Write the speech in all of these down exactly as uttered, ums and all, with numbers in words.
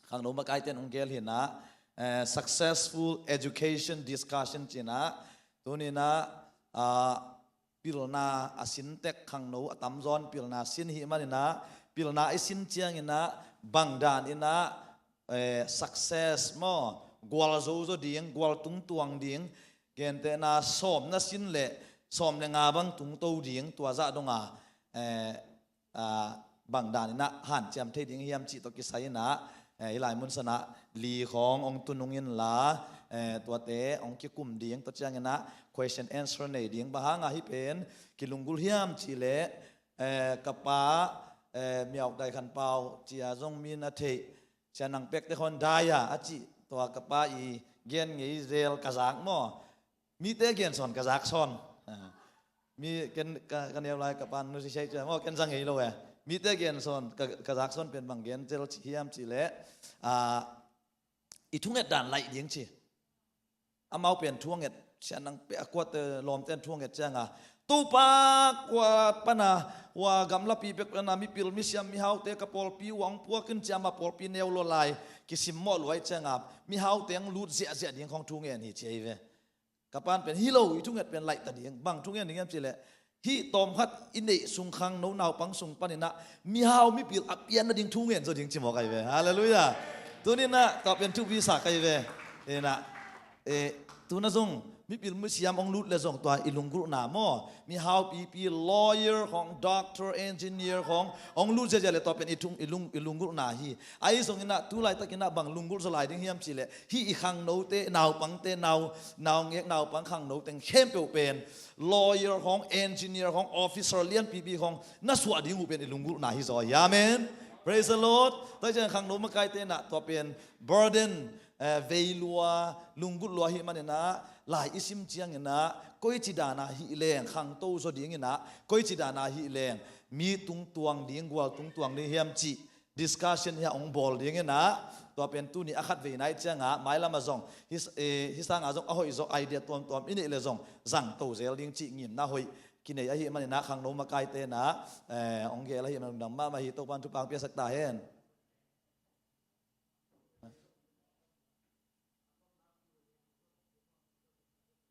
khangno makaite in hong gel hi in ah, eh, successful education discussion ci in ah, tuni in ah, ah, pilna a sin tek khangno a tamzaw in pilna sin hi man in ah, pilna i sin ciangin ah bang dan in ah, eh, success maw, gualzo zaw ding, gual tungtuang ding, gentehna sawm na sin leh sawm leh nga bang tungto ding, tua zah dong a, eh, ah, bang dan in ah hanciam thei ding hiam cih tawh kisai in ah, eh, hih lai mun san ah li khawng hong tu nung inla, eh, tuate hong kikum ding, tua ciangin ah question answer nei ding. Bang hang a hih pen kilunggulh hiam cih leh, eh, ka pa, eh, Myauk Dai Khan Pau ci a zong mi na theih, Sia Nang Pek te khawng dai a, a cih, tua ka pa i gen ngei zel ka zak maw. Mite gen sawn ka zak sawn. Ah. Mi ken ka, ka neu lai ka pan nu si sei cia maw, ken za ngei lo e. Mite gen sawn ka, ka zak sawn pen bang gen zel ci hiam cih leh, ah, i thunget dan laih ding ci. Amau pen thunget, Sia Nang Pek a kuate lawmte in thunget ciang a, Topa, kua pan a, hua gamlapi bek pan a mipil misiam mihaute ka pawlpi uah hong puak in ci a, amah pawlpi neu lua lai, kisimmawh lua ahih ciang a, mihaute hong lut ziahziah ding khawng thungen hi ci ahi ve. Ka pan pen hi lo, i thunget pen laih ta ding. Bang thungen ding hiam cih leh, hih tawmkhat i neih sung khangno naupang sung pan in ah mihau mipil a pian nading thungen zaw ding ci mawk ahi ve. Halleluiah. Tuni in ah tua pen thupi sa ka hi ve. In ah, eh, tu in ah zong mipil misiam hong lut leh zong tua i lunggulhna maw, mihau pipi, lawyer khawng, doctor, engineer khawng hong lut ziahziah leh tua pen i thung, i lung, i lunggulhna hi. Ahi zongin ah tu laitak in ah bang lunggulh zaw lai ding hiam cih leh, hih i khangnote, naupangte, nau, naungek naupang khangno teng khempeuh pen lawyer khawng, engineer khawng, officer lianpipi khawng na suah ding uh pen i lunggulhna hi zaw hi. Amen. Praise the Lord. Tua hi ciang khangno makaite in ah tua pen burden, eh, vei lua, lunggulh lua ahih man in ah, lai i sim ciangin ah koici dan a hih leng khangto zaw ding in ah, koici dan a hih leng mi tungtuang ding, gual tungtuang ding hiam cih discussion hi a hong bawl ding in ah, tua pen tuni a khat vei na ahih ciang a, mailam ah zong hih, eh, hih sang a zong a hoih zaw, idea tuamtuam i neih leh zong zangto zel ding cih ngimna hoih kinei ahih man in ah, khangno makaite in ah, eh, hong gel ahih man in ah, lungdam mahmah hi. Topa'n thupha hong piaksak ta hen.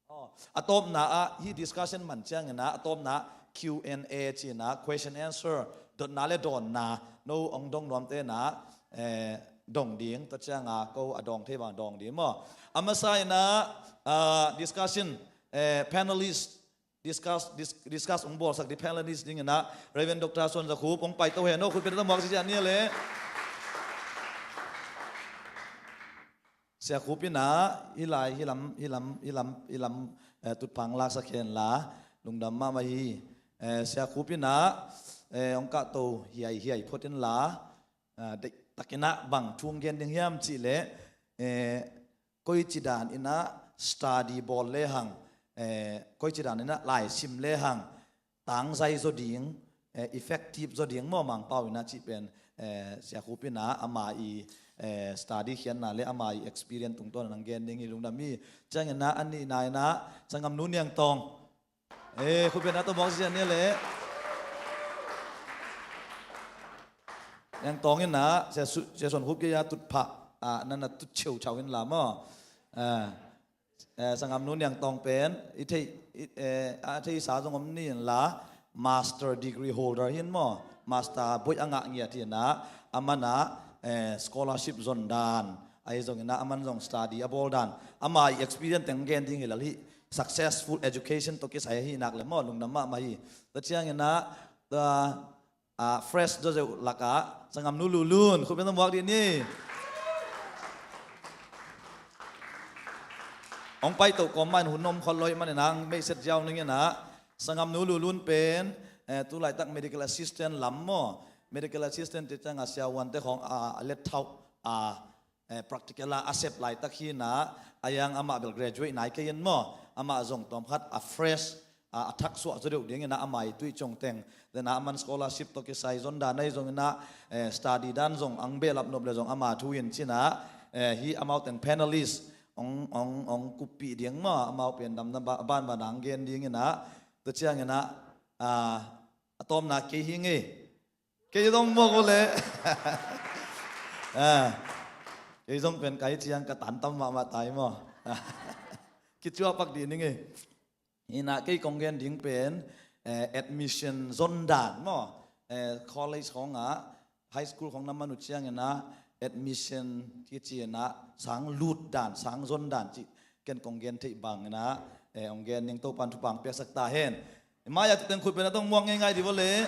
Aw, a tawpna ah hih discussion man ciangin ah, a tawpna ah Q and A ci-in ah, question answer, dotna leh dawnna, no hong dong nuamte in ah, eh, dong ding, tua ciang a ko a dawng thei bang dawng ding maw. A masa in ah, ah, discussion, eh, panelist, discuss, dis-, discuss hong bawlsak ding panelist ding in ah, Reverend Doctor Suan Za Khup hong paito hen. No, khut beng tawh muak ziahziah ni leh. Sia Khup in ah, hih lai, hih lam, hih lam, hih lam, hih lam, eh, tutphah laksak hen la, lungdam mahmah hi. Eh, Sia Khup in ah, eh, hong kahto hiaihiai phot in la, ah, deihtakin ah bang thu hong gen ding hiam cih leh, eh, koici dan in ah study bawl lehang, eh, koici dan in ah laisim lehang, tangzai zaw ding, eh, effective zaw ding maw Mangpau in ah cih pen, eh, Sia Khup in ah ama i, eh, study khiatna leh ama i experience tungtawn in hong gen ding hi. Lungdam hi. Ciangin ah a nihna in ah Sanggamnu Niang Tawng. Eh, khut beng tawh muak ziahziah ni leh. Niang Tawng in ah, Sia Su-, Sia Suan Khup kiang ah tutphah, ah, na na tut cheuchau in la maw. Ah, Eh, Sanggamnu Niang Tawng pen i theih, i, eh, a theihsa zong om ni in la, master degree holder hi in maw, master boih a ngah ngiat hi in ah, aman ah, eh, scholarship zon dan, ahi zongin ah aman zong study a bawl dan, ama i experience teng gen ding hi lel hi. Successful education tawh kisai ahi nak leh maw, lungdam mahmah hi. Tua ciangin ah, tua, ah, fresh zawzeu lakah Sanggamnu Lulun, khut beng tawh muak dih ni. Hong paito kawm mah in hun om khol lo ahih manin ah hong message ziau ning in ah, Sanggamnu Lulun pen, eh, tu laitak medical assistant lam maw, medical assistant te ciang a siavuante khawng a, a let thauh a, eh, practical a a sep laitak hi in ah, a yang amah bel graduate nai kei in maw, amah zong tawmkhat a fresh, a, a thak suah zaw deuh ding in ah ama i tuiciang teng, then ah aman scholarship tawh kisai zon dan ahi zongin ah, eh, study dan zong hong behlap nop leh zong ama thu in ci in ah, eh, hih amau teng panelist hong, hong, hong kuppih ding maw, amau pen damna ba-, banban hong gen ding in ah, tua ciangin ah, ah, a tawpna kei hi ing ei. Kei dong mawk uh leh. Ah. Kei zong pen kai ciang ka tantam mahmah tai maw. Kicuahpak dih ning e. Inah kei kong gen ding pen, eh, admission zon dan maw. Eh, college khawngah, high school khawng na man uh cianginah admission kici inah sang lut dan, sang zon dan cih ken kong gen theih banginah, eh, hong gen ning. Topan thupha piaksak ta hen. Mai-ah tuteng khut pen a tong muang ngeingai di vawleh.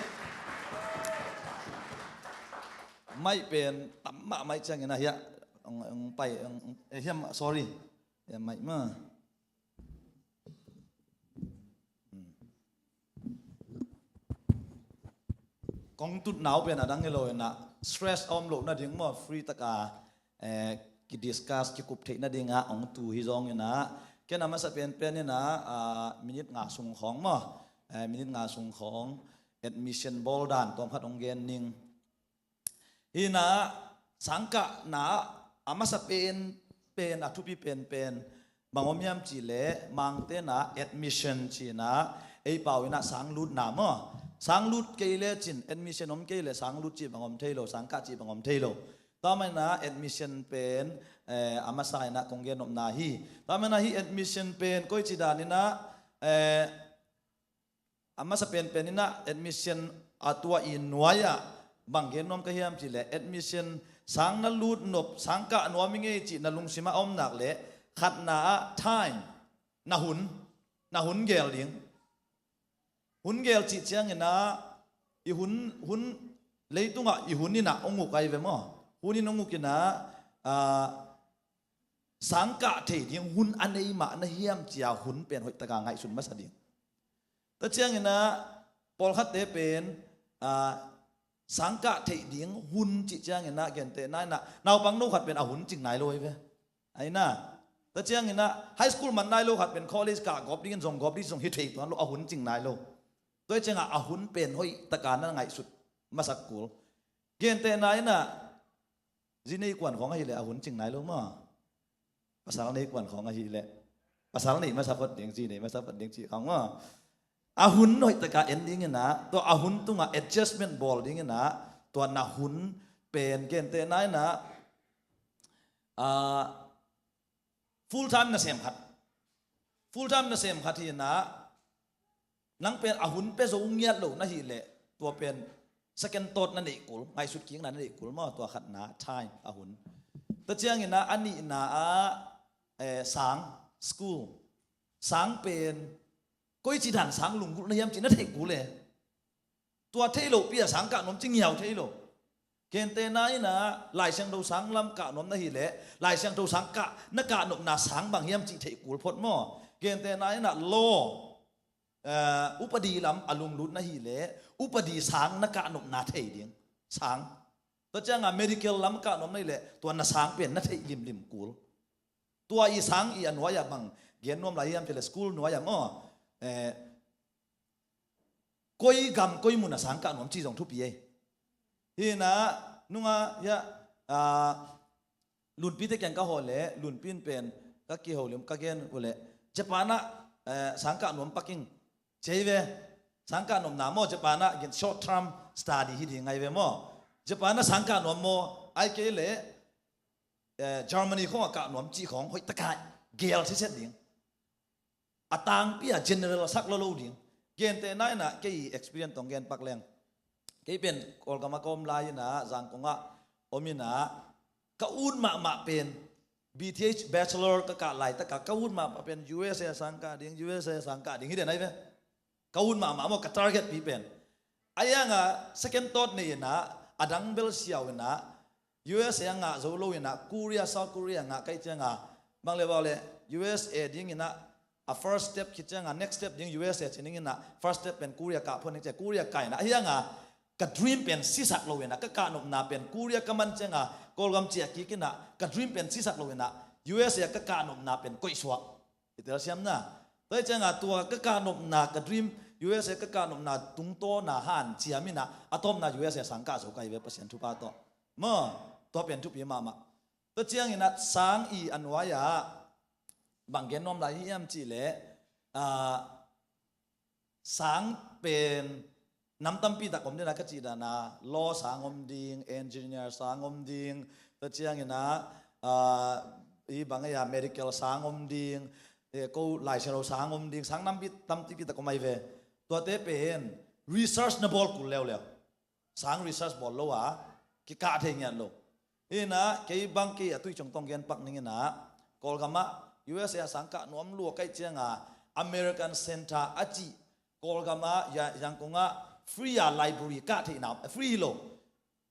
Mai pen tam mahmah cianginah hiah hong, hong pai, hong, eh, hiam, sorry. Hiam mai mah. Kong tutna uh pen a dang hi lo inah, stress a om loh nading maw, free taka, eh, kidiscuss, kikup theih nadingah hong tu hi zong inah, ken a masa penpen inah, ah, minute nga sung khawng maw, eh, minute nga sung khawng admission bawl dan tawmkhat hong gen ning. Hinah sangkahna a masa pen, pen a thupi penpen bang om hiam cihleh, Mangte inah admission cinah, ei pau inah sang lutna maw. Sang lut kei le cin, admission om kei le sang lut cih bang om thei lo, sangkah cih bang om thei lo. Tua maninah admission pen, eh, a masa inah kong gen nopna hi. Tua maninah hih admission pen koici daninah, eh, a masa penpen inah admission a tua i nuai-ah bang gen nuam ka hiam cihleh, admission sang na lut nop, sang kah nuam i ngei cih na lungsimah a om nak leh, khatna ah time, na hun, na hun gel ding. Hun gel cih cianginah i hun, hun leitungah i hun inah hong uk ahi ve maw. Hun in hong uk inah, ah, sangkah thei ding hun a nei mah na hiam cia hun pen hoih taka ngaihsun masa ding. Tua cianginah pawlkhatte pen, ah, sangkah theih ding hun cih cianginah gentehna inah naupang no khat pen a hun cing nai lo ahi ve. Ahi na. Tua cianginah high school man nai lo khat pen college kah gawp dingin zong gawp ding zong hi thei tuan lo, a hun cing nai lo. Tua ciangah a hun pen hoih taka na ngaihsut masak kul. Gentehna inah zi nei kuan khawng ahileh a hun cing nai lo maw. Pasal nei kuan khawng ahileh pasal nei masa phot ding, zi nei masa phot ding cih khawng maw. A hun hoih taka en dinginah, tua a hun tungah adjustment bawl dinginah, tua na hun pen gentehna inah, ah, full time nasem khat. Full time nasem khat hinah, nang pen a hun pia zo ngiat lo na hileh, tua pen second thought na neih kul, ngaihsut kikna na neih kul maw, tua khatna time, a hun. Tua cianginah a nihna ah, eh, sang, school. Sang pen koici dan sang lunggulh na hiam cih na theih kul e. Tua theih loh pi-a sang kah nuam ci ngiau thei lo. Gentehna inah Lai Siangtho sang lam kah nuam na hileh, Lai Siangtho sang kah, na kah nopna sang bang hiam cih theih kul phot maw. Gentehna inah law, eh, upadi lam a lunglut na hileh, upadi sang na kah nopna thei ding. Sang. Tua ciangah medical lam kah nuam na hileh, tua na sang pen na theih limlim kul. Tua i sang i a nuai-ah bang gen nuam lai hiam cihleh, school nuai-ah maw, eh, koi gam koi mun a sang kah nuam ci zong thupi ei. Hinah nunga hiah, ah, Lunpite kiang ka hawh leh Lunpi in pen ka kiho lim ka gen uh leh, Japan ah, eh, sang kah nuam paking ci ei ve. Sang kah nopna maw, Japan ah gen short term study hi ding ngai ve maw. Japan ah sang kah nuam maw, ai kei leh, eh, Germany khawng a kah nuam cih khawng hoih taka gel siset ding. A tangpi-a general a sak lo lo ding. Gentehna inah kei experience tawh gen pak leng. Kei pen Kawlgam ah ka om lai inah, Zangkong ah om inah, ka ut mahmah pen B T H bachelor ka kah laitakah ka ut mahmah pen U S A sang kah ding, U S A sang kah ding hi den ai ve. Ka ut mahmah maw, ka target pi pen. Ahi hangah second thought nei inah, a dang bel siau inah, U S A a ngah zo lo inah, Korea, South Korea ngah ka hih ciangah, bang le bang le U S A dinginah a first step khit ciangah next step ding U S A ci ninginah, first step pen Korea kah phot ning ci-a Korea kah inah. Ahi hangah ka dream pen sisak lo inah, ka kah nopna pen Korea ka man ciangah Kawlgam ciah kik inah, ka dream pen sisak lo inah, U S A ka kah nopna pen koihsuak. I telsiam na. Tua hi ciangah tua ka kah nopna, ka dream, U S A ka kah nopna tungtawna hanciam inah, a tawpna U S A sang kah zo ka hi ve Pasian thupha tawh. Maw, tua pen thupi mahmah. Tua cianginah sang i a nuai-ah bang gen nuam lai hiam cihleh, ah, sang pen nam tampi tak om ding a, ka cih dan a law sang om ding, engineer sang om ding, tua cianginah, ah, i bang a medical sang om ding, eh, ko Lai Siangtho sang om ding, sang nampi tampi tak om ai ve. Tuate pen research na bawl kul leuleu. Sang research bawl lo a kikah thei ngiat lo. Inah kei bang kei a tui congtong gen pak ning inah Kawlgam ah U S A sang kah nuam lua kaih cianga American Center a cih Kawlgam ah Yangon ah free a library kah theihna, free hi lo,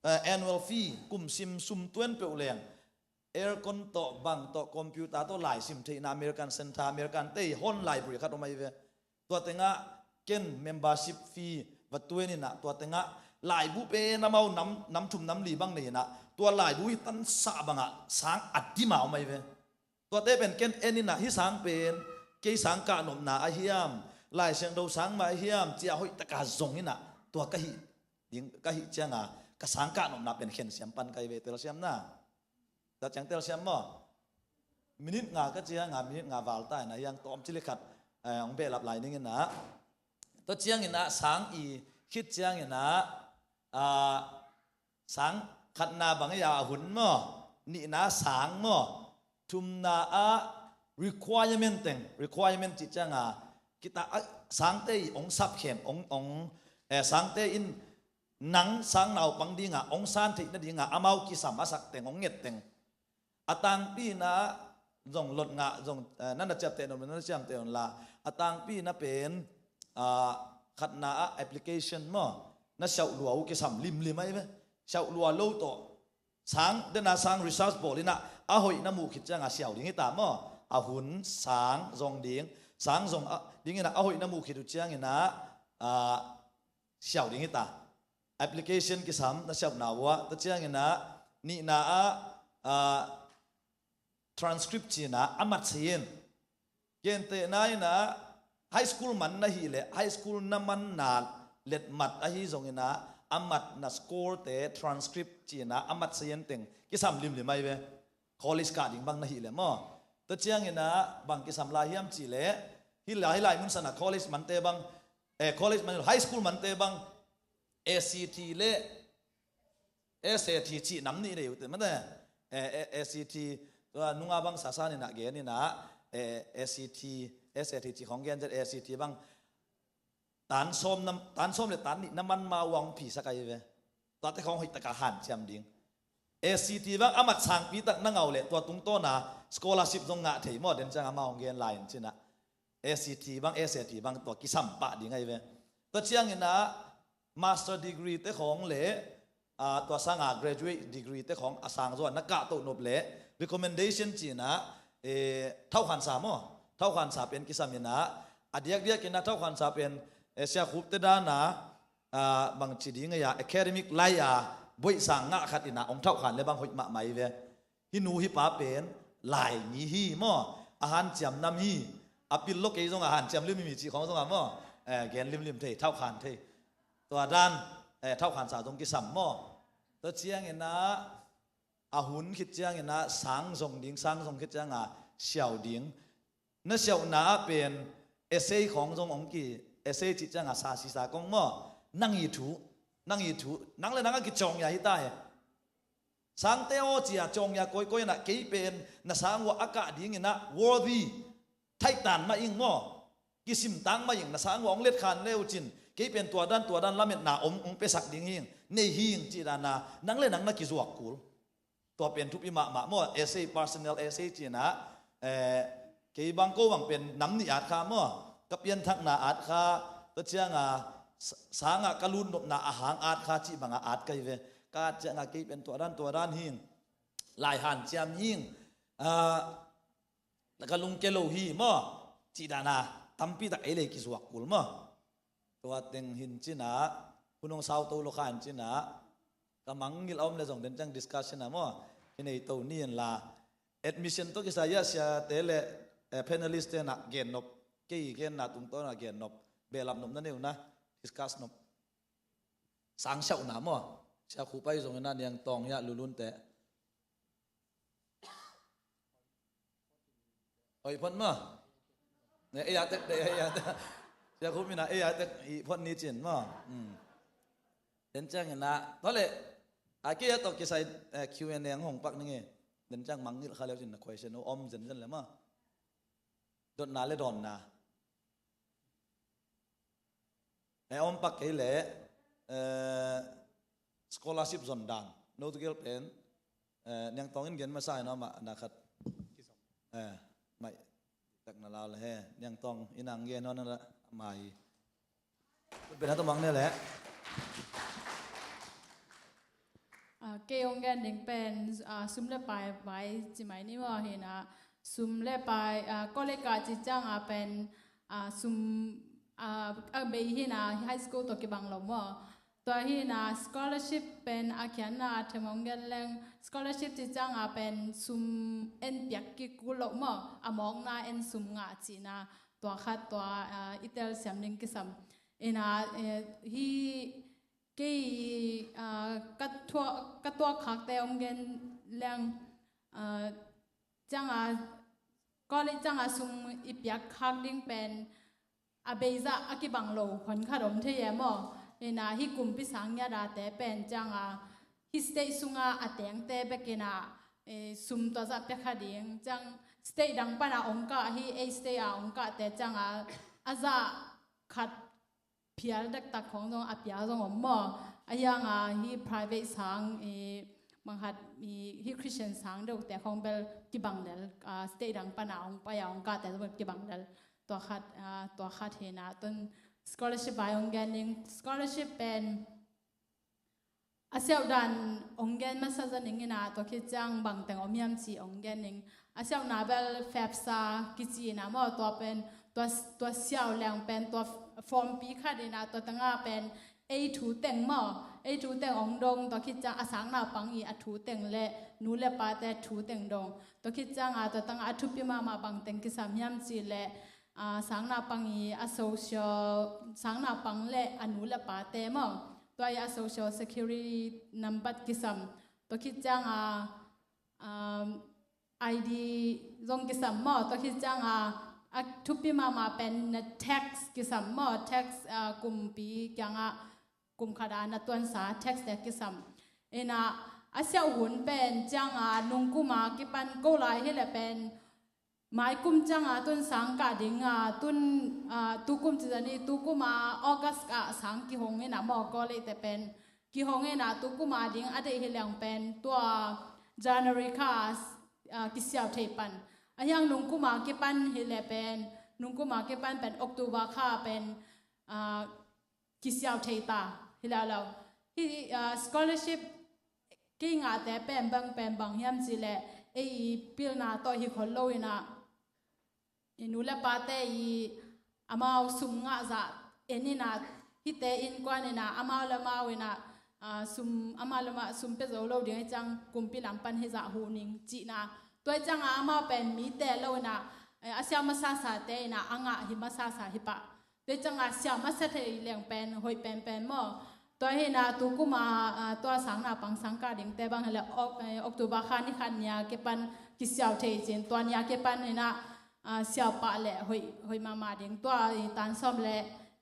eh, annual fee, kum sim sum tuan peuh leng aircon tawh, bang tawh, computer tawh lai sim theihna American Center, American te hon library khat om ai ve. Tua tengah ken membership fee va tuan inah tua tengah laibu pen amau nam, nam thum nam li bang nei inah tua laibu hi tansah bangah sang a dim a om ai ve. Tuate pen ken en inah hi sang pen kei sang kah nopna a hiam, Lai Siangtho sang mah a hiam, cia hoih taka zong inah tua ka hih ding, ka hih cianga ka sang kah nopna pen khen siam pan kai ve, tel siam na. Tua ciang tel siam maw? Minute nga ka cianga minute nga val ta inah hiang tawm cili khat, eh, hong behlap lai ning inah. Tua ciang inah sang i khit ciang inah, ah, sang khatna bang a hun maw, nihna sang maw, thumna ah requirement teng, requirement cih cianga kita, ah, sangte i ong sapkhen, ong, ong, eh, sangte in nang sang naupang dinga ong san theih nadinga amau kisam a sak teng, ong nget teng. A tangpi na zong lot ngah zong, eh, na na ciapteh nop na na ciamteh nop la. A tangpi na pen, ah, khatna ah application maw, na siauh lua uh kisam limlim ai ve. Siauh lua lo tawh sang dena sang research bawl inah a hoih na muh khit cianga siau ding hi ta maw? A hun sang zong ding, sang zong a ding inah a hoih na muh khit uh ciang inah, ah, siau ding hi ta. Application kisam na siauhna uh ah, tua ciang inah nihna ah, ah, transcript cina a mat sa in. Gentehna inah high school man na hih leh high school na manna letmat ahi zong inah a matna score te transcript cina a mat sa in teng kisam limlim ai ve. College kah ding bang na hih leh maw? Tua ciang inah bang kisam lai hiam cih leh hi lai, hi lai mun sana college mante bang, eh, college man, high school mante bang A C T le S A T cih nam nih nei uh te mate. Eh, eh, A C T tua nunga bang sasan inah gen inah, eh, A C T, S A T cih khong gen zet A C T bang tan sawm na, tan sawm le tan nih na man ma uang phi sa kai ve. Tuate khong hoih taka hanciam ding. A C T bang a mat sangpi tak na ngau le tua tungtawna scholarship zong ngah thei maw, den ciang amah hong gen lai in cinah. A C T bang, S A T bang tua kisam pah ding ai ve. Tua ciang inah master degree te khong le, ah, tua sanga graduate degree te khong a sang zaw na kah toh nop le recommendation cinah, eh, thaukhansa maw? Thaukhansa pen kisam inah a diakdiak inah thaukhansa pen, eh, siakhup te dana, ah, bangci ding a academic lai a boih sang ngah khat inah ong thaukhan le bang hoih mahmah ai ve. Hi nu hi pa pen lai mi hi maw? A hanciam nam hi. A pil lo kei zong a hanciam limlim hi cih khong zong a maw? Eh, gen limlim thei, thaukhan thei. Tua dan, eh, thaukhansa zong kisam maw? Tua ciang inah a hun khit ciang inah sang zong ding, sang zong khit cianga siau ding. Na siauhna ah pen essay khong zong ong ki, essay cih cianga sa sisa kong maw? Nang i thu, nang i thu, nang le nang a kicawng ya hi ta he. Sangte aw cia cawng ya kawikawi inah kei pen na sang uh a kah ding inah worthy, thaihtan mah ing maw? Kisimtang mah ing, na sang uh ong letkhan le uh cin kei pen tua dan tua dan lametna om ong pesak ding hing, nei hing cih dana nang le nang na kizuak kul. Tua pen thupi mahmah maw? Essay, personal essay cinah, eh, kei bang ko bang pen nam nih at kha maw? Ka pianthakna at kha, tua cianga sa-, sangah ka lutnopna a hang at kha cih banga at kai ve. Ka at cianga kei pen tua dan tua dan hing, lai hanciam hing, ah, na ka lungke lo hi maw? Cih dana tampi tak ei lei kizuak kul maw? Tua teng hin cinah hun hong sau to lo kha hin cinah ka mangngilh a om le zong den ciang discussion a maw? Hi nei to ni in la. Admission tawh kisai ah siate le, eh, panelist tenah gen nop, kei genna tungtawnah gen nop, behlap nop na neu na, discuss nop. Sang siauhna maw? Sia Khup pai zong inah Niang Tawng hiah Lulun te. Oi phot maw? Ne, ei a tek de, ei a tek. Sia Khup inah ei a tek i phot ni cin maw? Hmm. Den ciang inah tua le a kei a tawh kisai, eh, Q and A ang hong pak ning e. Den ciang mangngilh kha leu cin na question uh om zenzen le maw. Dotna le dawnna. E, om pak kei leh, eh, scholarship zon dan. No tugel pen, eh, Niangtawng in gen masa in a mah na khat. Eh, mai tak na lau le he. Niangtawng in ang gen hon na mai. Pen a tomang ne le. Ah, kei ong gen ding pen, ah, sum le pai, pai ci mai ni maw hi na. Sum le pai, ah, college ka ci ciang a pen, ah, sum, ah, a bei hi na, high school tawh kibang lo maw. Tua hi na scholarship pen a khiatna a them ong gen leng, scholarship ci ciang a pen sum en piak kik kul lo maw, a mawkna en sum ngah cihna, tua khat tua, ah, i telsiam ding kisam. Ina, eh, hi kei, ah, ka tuak, ka tuak khakte ong gen leng, ah, ciang a, college ciang a sum i piak khak ding pen, a beizah a kibang lo hon khat om thei e maw. Ina hi kumpi sang ngiat a te pen ciang a hi state sunga a tengte bek ina, eh, sum tua zah pia kha ding. Ciang state dang pan a ong kah hi, ei state a ong kah te ciang a, a zah khat phial dektak khong zong a pia zong om maw. A hiang a hi private sang, eh, manghat, eh, hi Christian sang deuh te khong bel kibang lel, ah, state dang pan a ong pai a ong kah te zong bel kibang lel. Tua khat, ah, tua khat hi na, tun scholarship vai ong gen ding, scholarship pen a siauh dan ong gen masa zaning ina, tua khit ciang bangteng om hiam ci ong gen ding. A siauhna bel FAFSA kici ina maw, tua pen, tua, tua siau leng pen, tua form pi khat ina, tua tanga pen, ei thu teng maw, ei thu teng ong dong, tua khit ciang a sang naupang i a thu teng le, nu le pa te thu teng dong. Tua khit ciang a, tua tanga a thupi mahmah bangteng kisam hiam ci le, ah, sang naupang i a social, sang naupang le a nu le pa te maw. Tua i a social security number kisam. Tua khit ciang a, um, I D zong kisam maw. Tua khit ciang a, a thupi mahmah pen na tax kisam maw. Tax, ah, kumpi kiang a, kum khat a na tuansa tax te kisam. Ina, a siauh hun pen ciang a, nungkum a kipan ko lai hi le pen, mai kum ciang a tun sang kah ding a, tun, ah, tu kum ci zani, tu kum a August a sang kihong ina maw, college te pen. Kihong ina tu kum a ding a deih hi leng pen, tua January kha, ah, kisiau thei pan. A hiang nungkum a kipan hi le pen, nungkum a kipan pen October kha pen, ah, kisiau thei ta, hi lo lo. Hi, ah, scholarship kei ngahte pen bang pen bang hiam ci le, ei i pilna tawh hi khol lo ina, i nu le pate i amau sum ngah zah en ina, hite innkuan ina, amau le amau ina, ah, sum, amau le amau sum pia zo lo ding, ei ciang kumpi lam pan hi zah huh ning cihna. Tua i ciang a amau pen mite lo ina, eh, a siau masasate ina, a ngah hi masasa hi pah. Tua ciang a siau masa thei leng pen hoih penpen maw. Tua hi na tu kum a, ah, tua sang naupang sang kah ding te bang hi le Ok-, eh, October kha ni khat ni a kipan kisiau thei cin, tua ni a kipan hi na, ah, siau pah le hoih, hoih mahmah ding. Tua i tan sawm le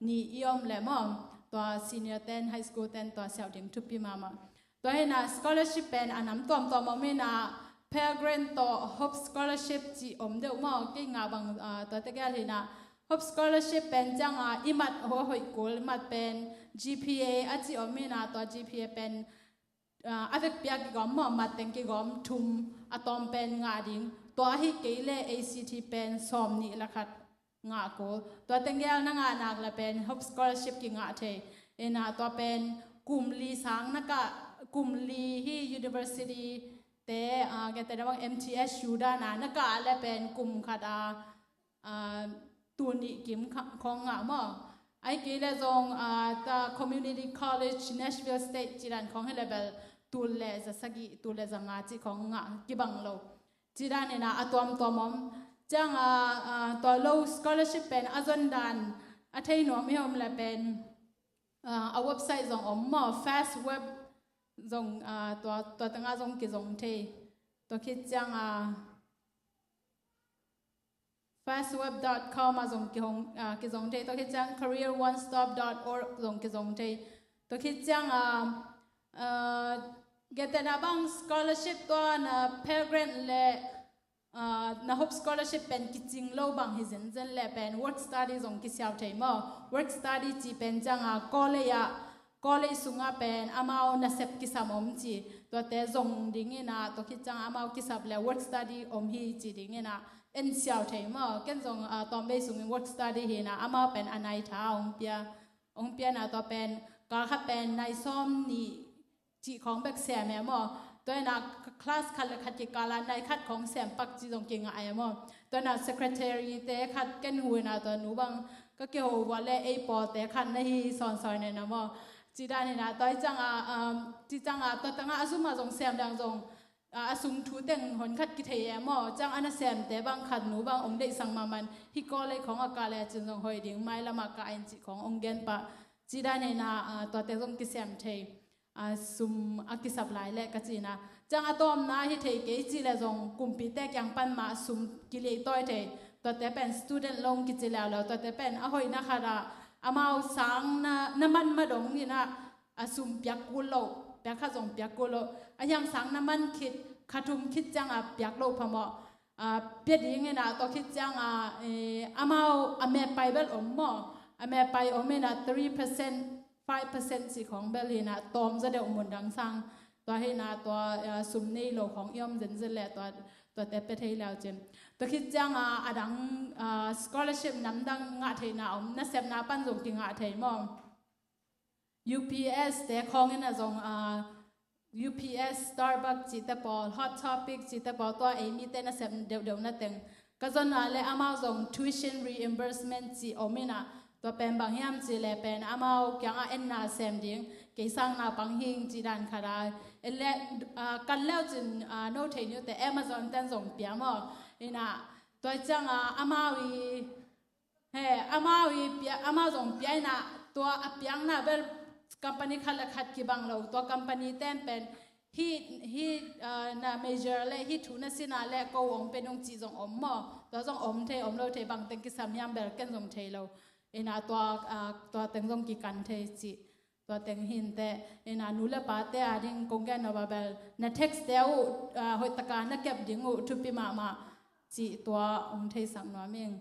nih i om le maw. Tua senior ten, high school ten, tua siau ding thupi mahmah. Tua hi na scholarship pen a nam tuamtuam om hi na, Pell Grant tawh Hope Scholarship ci om deuh maw, kei ngah bang, ah, tua tegel hi na. Hope Scholarship pen ciang a, i mat ho hoih kul, i mat pen G P A a ci om hi na, tua G P A pen, ah, a vekpi a kigawm maw, mat teng kigawm thum, a tawm pen ngah ding. Tua hi kei le A C T pen sawm nih le khat ngah kul. Tua teng gel na ngah nak le pen Hope Scholarship kingah thei. Ina tua pen kum li sang na kah, kum li hi university te, ah, gentehna bang M T S U dan a na kah le pen kum khat a, ah, tul nih kim kha-, khong ngah maw. Ai kei le zong, ah, ta Community College Nashville State ci dan khong hi le bel tul le za sagih, tul le za nga ci khong ngah kibang lo. Ci dan ina a tuamtuam om. Ciang a, ah, tua lo scholarship pen a zon dan a thei nuam hi om le pen, ah, a website zong om maw, FastWeb zong, ah, tua, tua tanga zong kizong thei. Tua khit ciang a, fastweb dot com a zong kihong, ah, kizong thei. Tua khit ciang career one stop dot org zong kizong thei. Tua khit ciang a, ah, Gentehna bang scholarship tua na Pell Grant le, ah, na Hope Scholarship pen kicing lo bang hi zenzen le pen work study zong kisiau thei maw? Work study ci pen ciang a college ah, college sungah pen amau nasep kisam om ci, tuate zong dingin ah, tua khit ciang amau kisap le work study om hi ci dingin ah en siau thei maw? Ken zong, ah, tawmvei sungin work study hi na, amau pen a nai tha hong pia, hong pia na, tua pen kal khat pen nai sawm nih cih khawng bek sem e maw? Tua ina class khat le khat kikal a nai khat khawng sem pak cih zong kingah e maw? Tua ina secretary te khat ken hu ina tua nu bang ka kiho vua le ei pawlte khat na hi sawnsawn ina maw? Ci dan ina tua i ciang a, um, ci ciang a tua tangah a sum a zong sem dang zong, a, a sung thu teng hon khat kithei e maw? Ciang a nasemte bang khat nu bang ong deihsang mahmah in hih college khawng a kah le cin zong hoih ding, mailam a kah in cih khawng ong gen pah. Ci dan ina, a, tuate zong kisem thei. A, sum a kisap lai leh ka ci ina. Ciang a tawmna hi thei kei ci le zong kumpite kiang pan mah sum kiliaitawi thei. Tuate pen student loan kici leuleu. Tuate pen a hoihna khat ah amau sang na, na man ma dong ina, a sum piak kul lo, piak khat zong piak kul lo. A hiang sang na man khit, kha thum khit ciang a piak lo phamawh. A, pia ding ina tua khit ciang a, eh, amau a mepai bel om maw? A mepai om ina three percent, five percent cih khawng bel ina tawm zaw deuh mun dang sang. Tua hi ina tua, eh, sum nei lo khawng i om zenzen le tua, tuate pia thei leu cin. Tua khit ciang a, a dang, ah, scholarship namdang ngah theihna om, nasepna pan zong kingah thei maw? U P S te khawng ina zong, ah, U P S, Starbucks cihte pawl, Hot Topic cihte pawl, tua ei mite nasep deuhdeuh na teng. Ka zonna le amau zong tuition reimbursement cih om ina, tua pen bang hiam cih le pen amau kiangah enna sem ding, kei sang naupang hing cih dan khat a. En le, ah, kan leu cin, ah, no thei niu te Amazon ten zong pia maw? Ina, tua ciang a amau i He, amau i pia, amau zong pia ina, tua a piakna bel company khat le khat kibang lo, tua company ten pen hih, hih, ah, na major le hih thu na sin a le ko ong pe nung cih zong om maw? Tua zong om thei, om lo thei, bang teng kisam hiam bel ken zong thei lo. Ina tua, ah, tua teng zong kikan thei cih. Tua teng hi inteh, ina nu le pate a ding kong gen nop a bel, na tax te uh, ah, hoih taka na kep ding uh, thupi mahmah cih tua ong theisak nuam ing.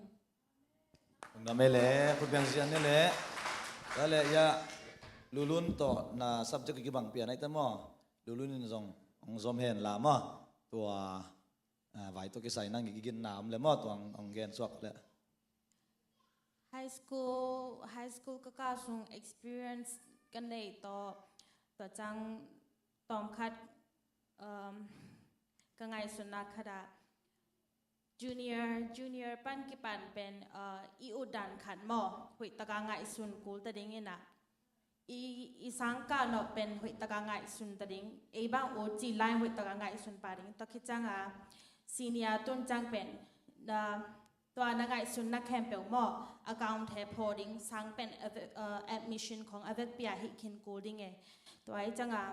Ong nuam e le, khut beng sian e le. Tua le, ya, Lulun tawh na subject kibang pian ai ta maw? Lulun in zong, ong zom hen la maw? Tua, ah, vai tawh kisai nang kiginna om le maw, tua ong, ong gen suak le. High school, high school ka kah sung experience ka neih tawh, tua ciang tawmkhat, um, ka ngaihsutna khat ah junior, junior pan kipan pen, uh, i utdan khat maw, hoih taka ngaihsun kul ta ding ina. I, i sang kah nop pen hoih taka ngaihsun ta ding. Ei bang ut ci lai hoih taka ngaihsun pah ding. Tua khit ciang a senior tun ciang pen, na, tua na ngaihsun na khempeuh maw, account he phaw ding, sang pen a ve-, uh, admission khawng a vekpi a hih khin kul ding e. Tua i ciang a,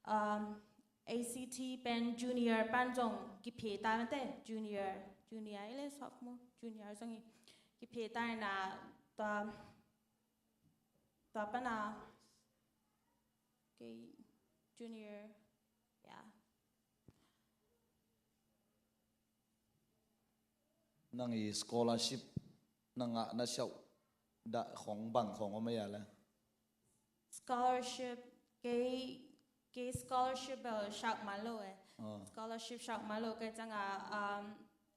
um, A C T pen junior pan zong kiphe ta mate, junior, junior i le sophomore, junior zong i kiphe ta ina tua Tua pana kei junior, ya. Nang i scholarship nang a na siau da khong bang khong om ya le? Scholarship kei, kei scholarship bel siak man lo e. Ah. Scholarship siak man lo kei ciang a, um,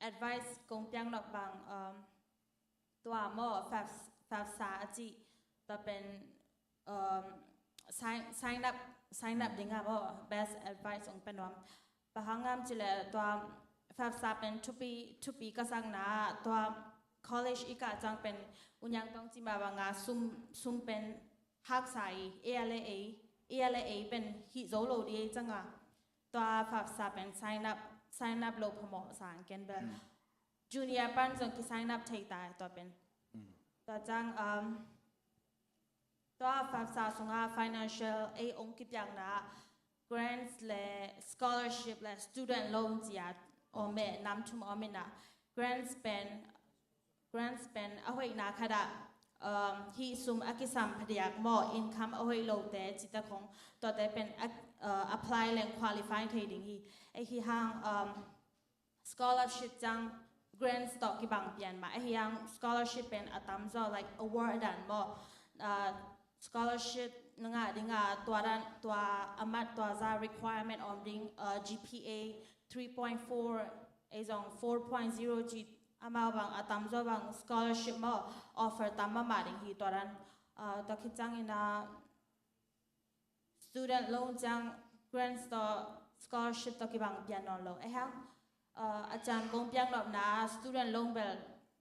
advice kong piak nop bang, um, tua maw, faf-, FAFSA a cih, tua pen, um, sign, sign up, sign up ding a maw, best advice ong pia nuam. Bang hang hiam cih leh tua FAFSA pen thupi, thupi ka sakna, tua college i kah ciang pen, U Niang tawng cih mah bang a sum, sum pen haksa i, ei a le ei, ei a le ei pen hih zo lo ding ei ciang a. Tua FAFSA pen sign up, sign up lo phamawh sa ken bel. Hmm. Junior pan zong ki sign up thei ta tua pen. Mm. Tua ciang, um, tua FAFSA sunga financial aid ong kipiakna grants le scholarship le student loan ci a om e, nam thum om ina. Grants pen, grants pen a hoihna khat ah, um, hih sum a kisam phadiak maw, income a hoih lote cihte khong, tuate pen a, uh, apply leng qualify thei ding hi. Ahi hang, um, scholarship ciang grants tawh kibang pian mah. Ahi hang scholarship pen a tamzaw, like, award dan maw. Uh, scholarship na ngah ding a tua dan, tua amat tua za requirement om ding, uh, G P A three point four, ei zong four point zero ci, amau bang a tamzaw bang scholarship maw offer tam mahmah ding hi tua dan. Uh, tua khit ciangin a student loan ciang grants tawh scholarship tawh kibang pian nawn lo. Ahi hang, uh, a ciang kong piak nopna student loan bel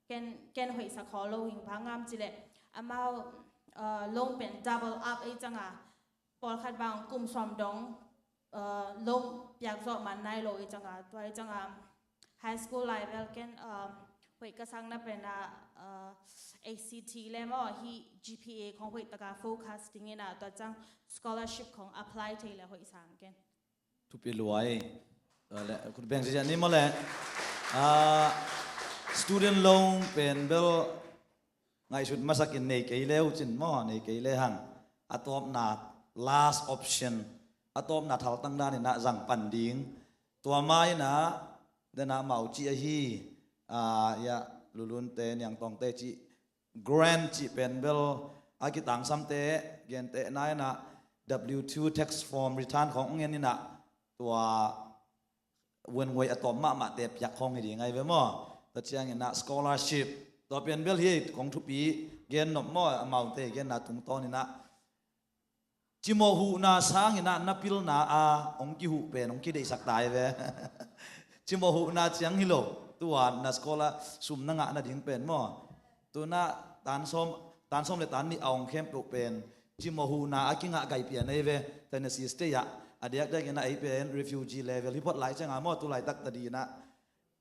ken, ken hoihsak khawl lo hing, bang hang hiam cih leh amau, uh, loan pen double up ei ciang a, pawlkhat bang kum sawm dong, uh, loan piak zawh man nai lo ei ciang a, tua ei ciang a high school lai bel ken, um, hoih ka sakna pen a, uh, A C T le maw, hih G P A khong hoih tak a focus ding in a, tua ciang scholarship khong apply thei le hoih sang ken. Thupi lua hi. Uh, le, khut beng ziahziah ni maw le. Uh, student loan pen bel ngaihsut masak in nei kei le uh cin maw, nei kei le hang a tawpna, last option, a tawpna thaltang dan in a zang pan ding. Tua ma in a, den a mau ci ahi, ah, ya, Lulunte, Niangtawngte ci, grant ci pen bel a kitangsamte, gente na in a W two tax form return khong ngen in a, tua wen wei a tawp mahmahte piak khong hi ding ahi ve maw. Tua ciangin a scholarship, tua pen bel hi kong thupi gen nop maw, amaute genna tungtawn in a, cimawh huhna sangin a na pilna a hong kihuh pen hong kideihsak ta hi ve. Cimawh huhna ciang hi lo, tua na scholar sum na ngah nading pen maw. Tuna tan sawm, tan sawm le tan nih a hong khempeuh pen cimawh huhna a kingah gai pian ahi ve. Tennessee State ah a diakdiak in a ei pen refugee level hi phot lai ciang a maw, tu laitak tadi in a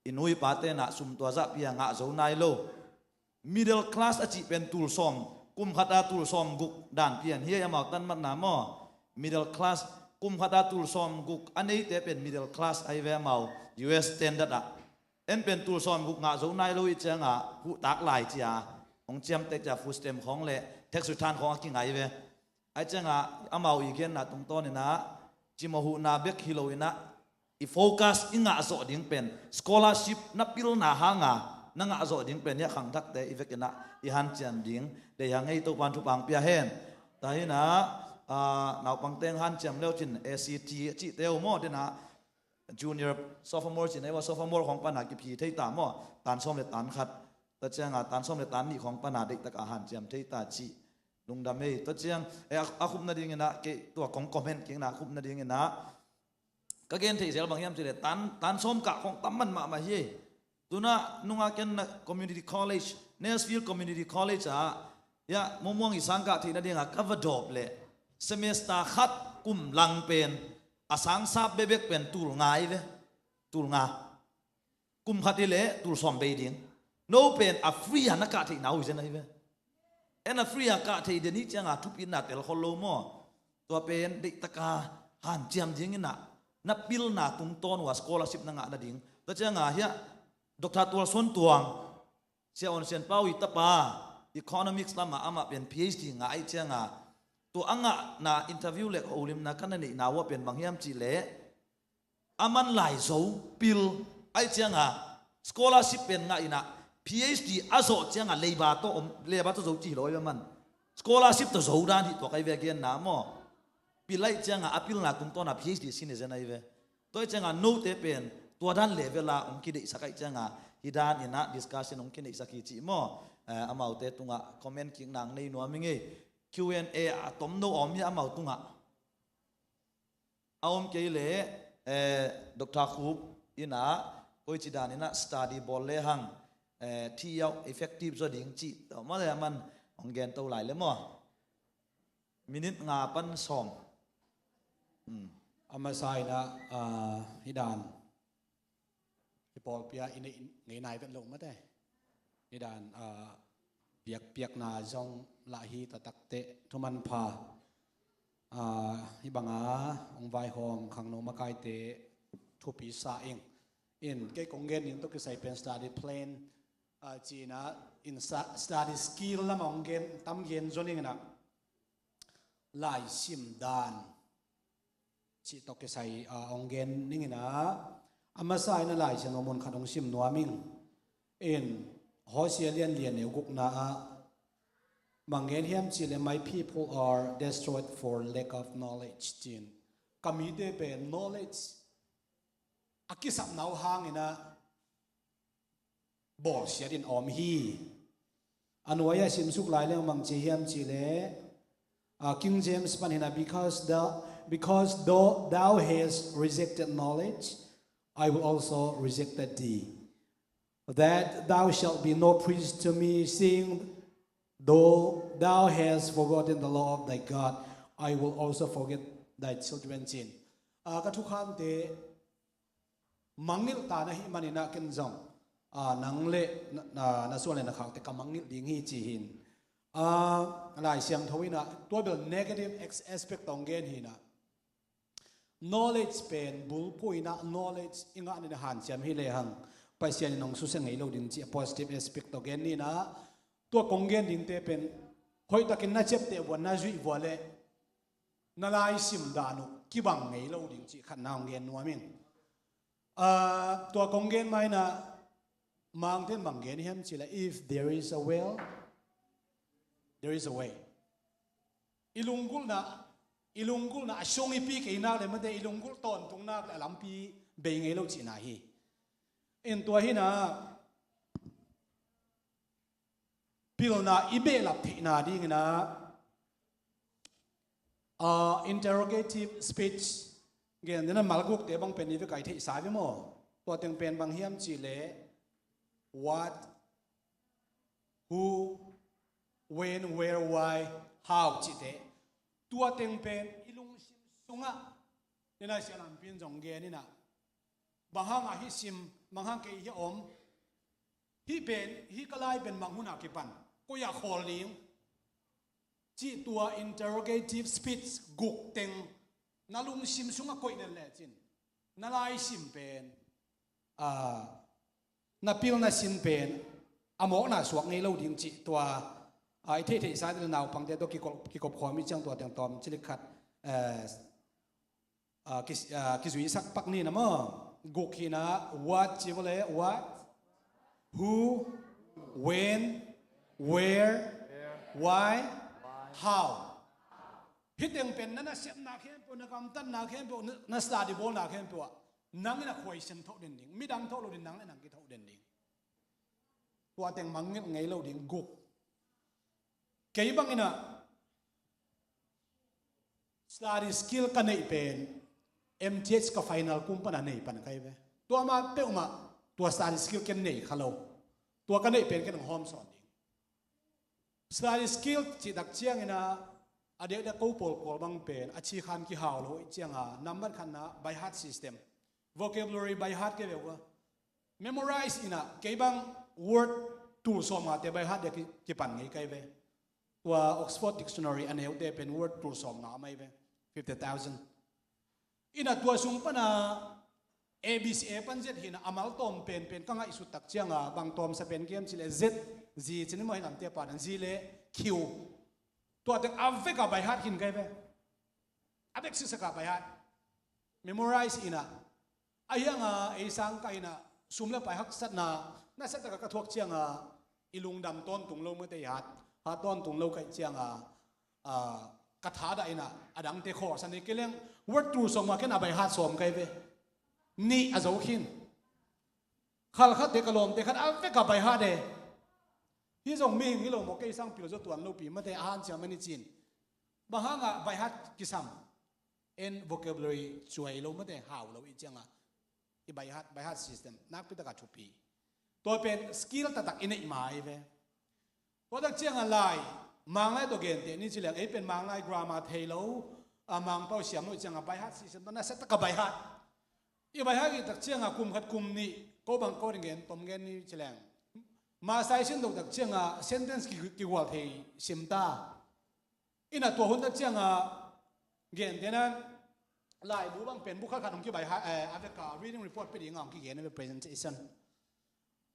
i nu i pate in a sum tua zah pia ngah zo nai lo. Middle class a cih pen tul sawm, kum khat a tul sawm guk dan pian hi ei, amau tan matna maw. Middle class, kum khat a tul sawm guk a neite pen middle class ahi ve amau U S standard ah. En pen tul sawm guk ngah zo nai lo i ciang a, huhtak lai ci a, hong ciamteh ci a, food stamp khong le tax return khong a kingai ve. Ahi ciang a, amau i genna tungtawn in a, cimawh huhna bek hi lo in a, i focus i ngah zawh ding pen scholarship na pilna hang a na ngah zawh ding pen hi a, khangthakte i vek in a i hanciam ding deih hang ei, Topa'n thupha pia hen. Tua hi in a, ah, naupangte hong hanciam le uh cin A C T a cihte uh maw, den a junior, sophomore cin a, ei va sophomore khong pan a kiphi thei ta maw, tan sawm le tan khat. Tua ciang a tan sawm le tan nih khong pan a deih tak a hanciam thei ta cih lungdam ei. Tua ciang, eh, a, a khupna ding in a, kei tua kong comment kik na, a khupna ding in a, ka gen theih zel bang hiam cih leh tan, tan sawm kah khong tam man mahmah hi. Tuna nung a ken na community college, Nashville Community College ah, ya, muangmuang i sang kah theih nading a ka va dawp leh, semester khat kum lang pen a sang sap bekbek pen tul nga hi ve. Tul nga. Kum khat hi leh tul sawm bei ding. No pen a free a na kah theihna uh hi zen ahi ve. En a free a kah thei den hi ciang a thupitna tel khol lo maw. Tua pen deih tak a hanciam ding in a, na pilna tungtawn uh a scholarship na ngah nading. Tua ciang a hi a, Doctor Tual Suan Tuang, Sia Awn Sian Pau i tapa, economics lam a amah pen P H D ngah ahi ciang a, tua a ngahna interview le holimna ka na neihna uh a pen bang hiam cih leh, a man lai zo pil ahi ciang a, scholarship pen ngah in a, P H D a zawh ciang a leiba tawh om, leiba tawh zo ci hi lo ahi ve man. Scholarship tawh zo dan hi tuak ahi ve a genna maw. Pil ahi ciang a, a pilna tungtawn a P H D sin hi zen ahi ve. Tua ahi ciang a note pen tua dan level a hong kideihsak ahi ciang a, hi dan in a discussion hong kineihsak hi cih maw. Eh, amaute tungah comment kik nang nei nuam ing ei. Q and A a tomno a om hi amau tungah. A om kei leh, eh, Doctor Khup in a, koici dan in a study bawl le hang, eh, thi a effective zaw ding cih tawh maw le a man hong gen to lai le maw. Minute nga pan sawm. Hmm. A masa in a, ah, hi dan. Hi pawlpi a i neih ngei nai vet lo mate. Hi dan, ah, piakpiakna zong lah hi taktakte thuman pha. Ah, hi bang a hong vaihawm khangno makaite thupi sa ing. In kei kong gen ning tawh kisai pen study plan, ah, ci in a, in sa-, study skill lam a hong gen, tam gen zaw ning in a, laisim dan. cih tawh kisai a hong gen ning in ah, a masa in a Lai Siangtho mun khat hong sim nuam ing. In Hosea lian li a neu gukna ah bang gen hiam cih leh, "My people are destroyed for lack of knowledge," ci-in, ka mite pen knowledge a kisapna uh hangin ah bawlsiat in a om hi. A nuai-ah simsuk lai leng bang ci hiam cih leh, ah, King James pan hi-in ah, "Because thou, because thou, thou hast rejected knowledge, I will also reject thee. That thou shalt be no priest to me, seeing though thou hast forgotten the law of thy God, I will also forget thy children," ci-in. Ah, ka thukhante mangngilh ta na hih manin ah ken zong, ah, nang le na, na, na suan le na khaute ka mangngilh ding hi ci hi-in. Ah, Lai Siangtho in ah tua bel negative ex-, aspect tawh hong gen hi-in ah, knowledge pen bulphuh in ah, knowledge i ngah ni in ah hanciam hi lehang Pasian in hong susia ngei lo ding cih a positive aspect tawh gen ni in ah, tua kong gen dingte pen hoihtakin na ciapteh vua, na zuih vua leh na laisim dan uh kibang ngei lo ding cih khat na hong gen nuam ing. Ah, tua kong gen ma in ah, Mangte'n bang gen hiam cih leh, "If there is a well, there is a way." I lunggulhna, i lunggulhna a sung i pi kei nak leh, mate, i lunggulh tawntung nak leh a lampi bei ngei lo cihna hi. In tua hi-in ah, pilna i behlap theihna dingin ah, ah, interrogative speech, gen dingin ah, malgukte bang pen i vek a i theihsa ve maw? Tua teng pen bang hiam cih leh, what, who, when, where, why, how cihte. Tua teng pen i lungsim sungah, ni in ah, sia lampi in zong gen in ah, bang hangah hih sim, bang hang kei hiah om, hih pen, hih ka lai pen bang hun ah kipan, koi ah khawl ding cih, tua interrogative speech guk teng na lungsim sungah koih den lecin, na laisim pen, ah, na pilna sin pen a mawkna suak ngei lo ding cih, tua, ah, i theihtheihsa ding naupangte tawh kikop, kikop khawm i ciang tua teng tawm cilik khat, eh, ah, ki, ah, kizuisak pak ni in ah maw. Guk hi-in ah, what ci vua leh, what, who, when, where, why, how. Hih teng pen na nasepna khempeuh, na gamtatna khempeuh, na, na study bawlna khempeuh ah nang in ah khuaisian thoh den ding, midang thoh lo ding, nang le nang kithoh den ding. Tua teng mangngilh ngei lo ding, guk. Kei bangin ah study skill ka neih pen M T H ka final kum pan a nei pan ka hi ve. Tua mah peuhmah, tua study skill ken nei kha lo. Tua ka neih pen ken hong hawm sawn ding. Study skill cih tak ciangin ah, a diakdiak ko pawlpawl bang pen a cikham kihau lo i ciang a, nambat khatna by heart system. Vocabulary by heart kei ve ua. Memorize in ah, kei bang word tul sawmngate by heart dia ki, kipan ngei ka hi ve. Tua Oxford Dictionary a neute pen word tul sawmnga a mai ve. Fifty thousand. In ah tua sung pan a A B C A pan Z hi-in ah, a mal tawm penpen ka ngaihsut tak ciang a, bang tawmsa pen hiam cih leh Z, Z ci ni maw, hih lamte pan Z le Q. Tua teng a vek a by heart khin ka hi ve. A vek sisak a by heart. Memorize in ah. Ahi hang a, ei sang kah in ah, sum le pai haksatna nasia tak a ka thuak ciang a, i lungdam tawntung lo, mate, i hat, hat tawntung lo ka hih ciang a, ah, ka thadah in ah, a dangte khawlsa ni kei leng, word tul sawmnga ken a by heart sawm ka hi ve. Nih a zo khin. Khalkhatte, ka lawmte khat a vek a by heart e. Hih zong mihing hi lo maw, kei sang pil zaw tuan lo pi, mate, a hanciam a ni cin. Bang hang a by heart kisam? En vocabulary cuai lo, mate, hau lo i ciang a, i by heart, by heart system nakpi tak a thupi. Tua pen skill taktak i neih mai ve. Tua tak ciang a lai, Manglai tawh genteh ni ci leng, ei pen Manglai grammar thei lo, a, Mangpau siam lo i ciang a, by heart system tawh nasia tak a by heart. I by heart i tak ciang a, kum khat kum nih ko bang ko ding gen, tom gen ni ci leng, Masai sin do tak ciang a, sentence ki, kigual thei sim ta. In ah tua hun tak ciang a, gentehna, laibu bang pen bu khat khat hong ki by heart, eh, a vek a reading report pia ding a hong kigen a ve, presentation.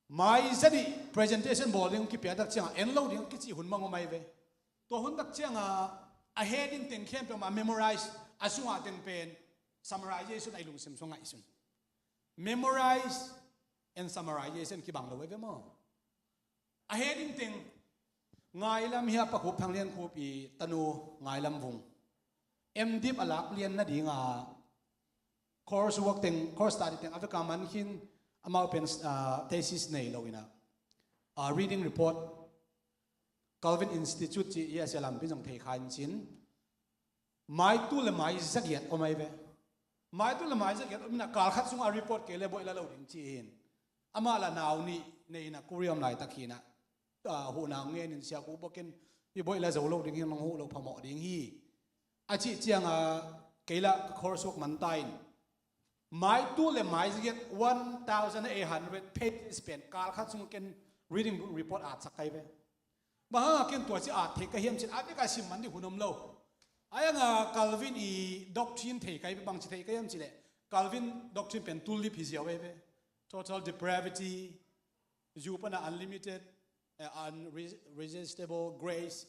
Mai za nih presentation bawl ding hong kipia tak ciang a, en lo ding kici hun bang om mai ve. Tua hun tak ciang a, a heading teng khempeuh mah memorize, a sung a teng pen summarization a i lungsim sung ngaihsun. Memorize and summarization kibang lo ve maw? A heading teng, Ngailam hi a, Pa Khup Thang Lian Khup i tanu Ngailam Vung. M.Div a lak lian nadinga course work teng, course study teng a vek a man khin, amau pen ah, thesis nei lo ina, ah, reading report, Calvin Institute ci i a sia lampi zong thei kha in cin, maitu le maizagiat om ai ve. Maitu le maizagiat om ina, kal khat sungah report kei le boih la lo ding ci in. Amah la nau nih nei ina, Korea om laitak hi ina, ah, huhna ngen in, sia ku bokin i boih la zo lo ding hi, nong huh lo phamawh ding hi, a cih cianga kei la ka course work man ta in, maitu le maizagiat one thousand eight hundred pages pen kal khat sung ken reading report at sak kai ve. Bang hanga ken tua ci at thei ka hiam cin, a beka sim man ding hun om lo. Ai anga Calvin i doctrine thei kai ve, bang ci thei ka hiam ci le, Calvin doctrine pen tulip hi ziau ai ve. Total depravity, zu pana unlimited, eh, unresistible grace.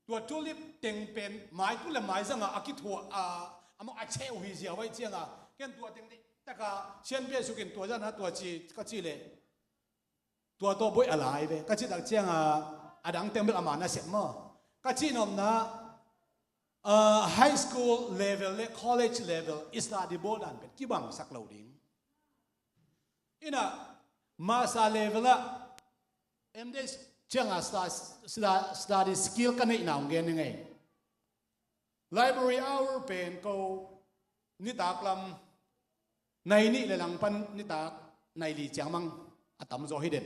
Tua tulip teng pen maitu le maizanga a kithuah a, amah a cheu hi ziau ai cianga, ken tua teng dih taka sianpia sukin tua zana tua ci ka ci le, tua tawh boih a lai ve. Ka cih tak cianga a dang teng bel ama na sep maw? Ka cih nopna, ah, high school level le college level i study bawl dan pen kibangsak lo ding. Ina, master level ah M.Div cianga sta-, sta-, study skill ka neihna hong gen ni ngei. Library hour pen ko nitak lam nai nih le lang pan nitak nai li ciang mang a tamzaw hi den.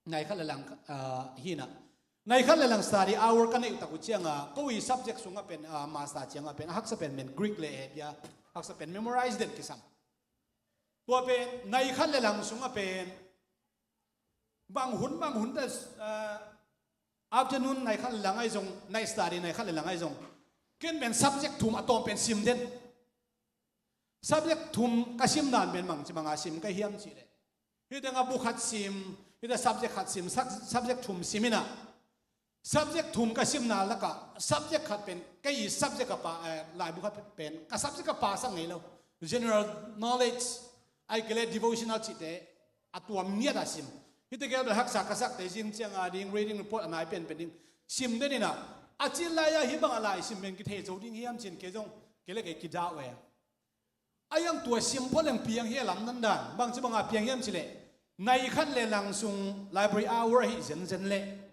Nai khat le lang, ah, hi na. Nai khat le lang study hour ka neih tak uh cianga, ko i subject sungah pen, ah, master ciangah pen a haksa pen, men Greek le Hebrew, haksa pen memorize den kisam. Tua pen nai khat le lang sungah pen bang hun, bang hun ta, ah, afternoon nai khat le lang ai zong, nai study nai khat le lang ai zong, ken pen subject thum a tawm pen sim den. Subject thum ka sim dan pen bang ci banga sim ka hiam ci le, hi tengah bu khat sim, hi tengah subject khat sim, sub-, subject thum sim ina. Subject thum ka simna lakah subject khat pen, kei i subject a pa, eh, laibu khat pen ka subject a pa sak ngei lo. General knowledge, ai kei le devotional cihte a tuam ngiat a sim. Hi tegel bel haksa ka sakte zing cianga ding, reading report a nai penpen ding sim den ina. A cil lai-a hi banga lai sim pen kithei zo ding hiam cin kei zong kei le kei kidau e. A iang tua sim pholeng piang hi a lamdang dan. Bang ci banga piang hiam ci le, nai khat le lang sung library hour ahi zenzen le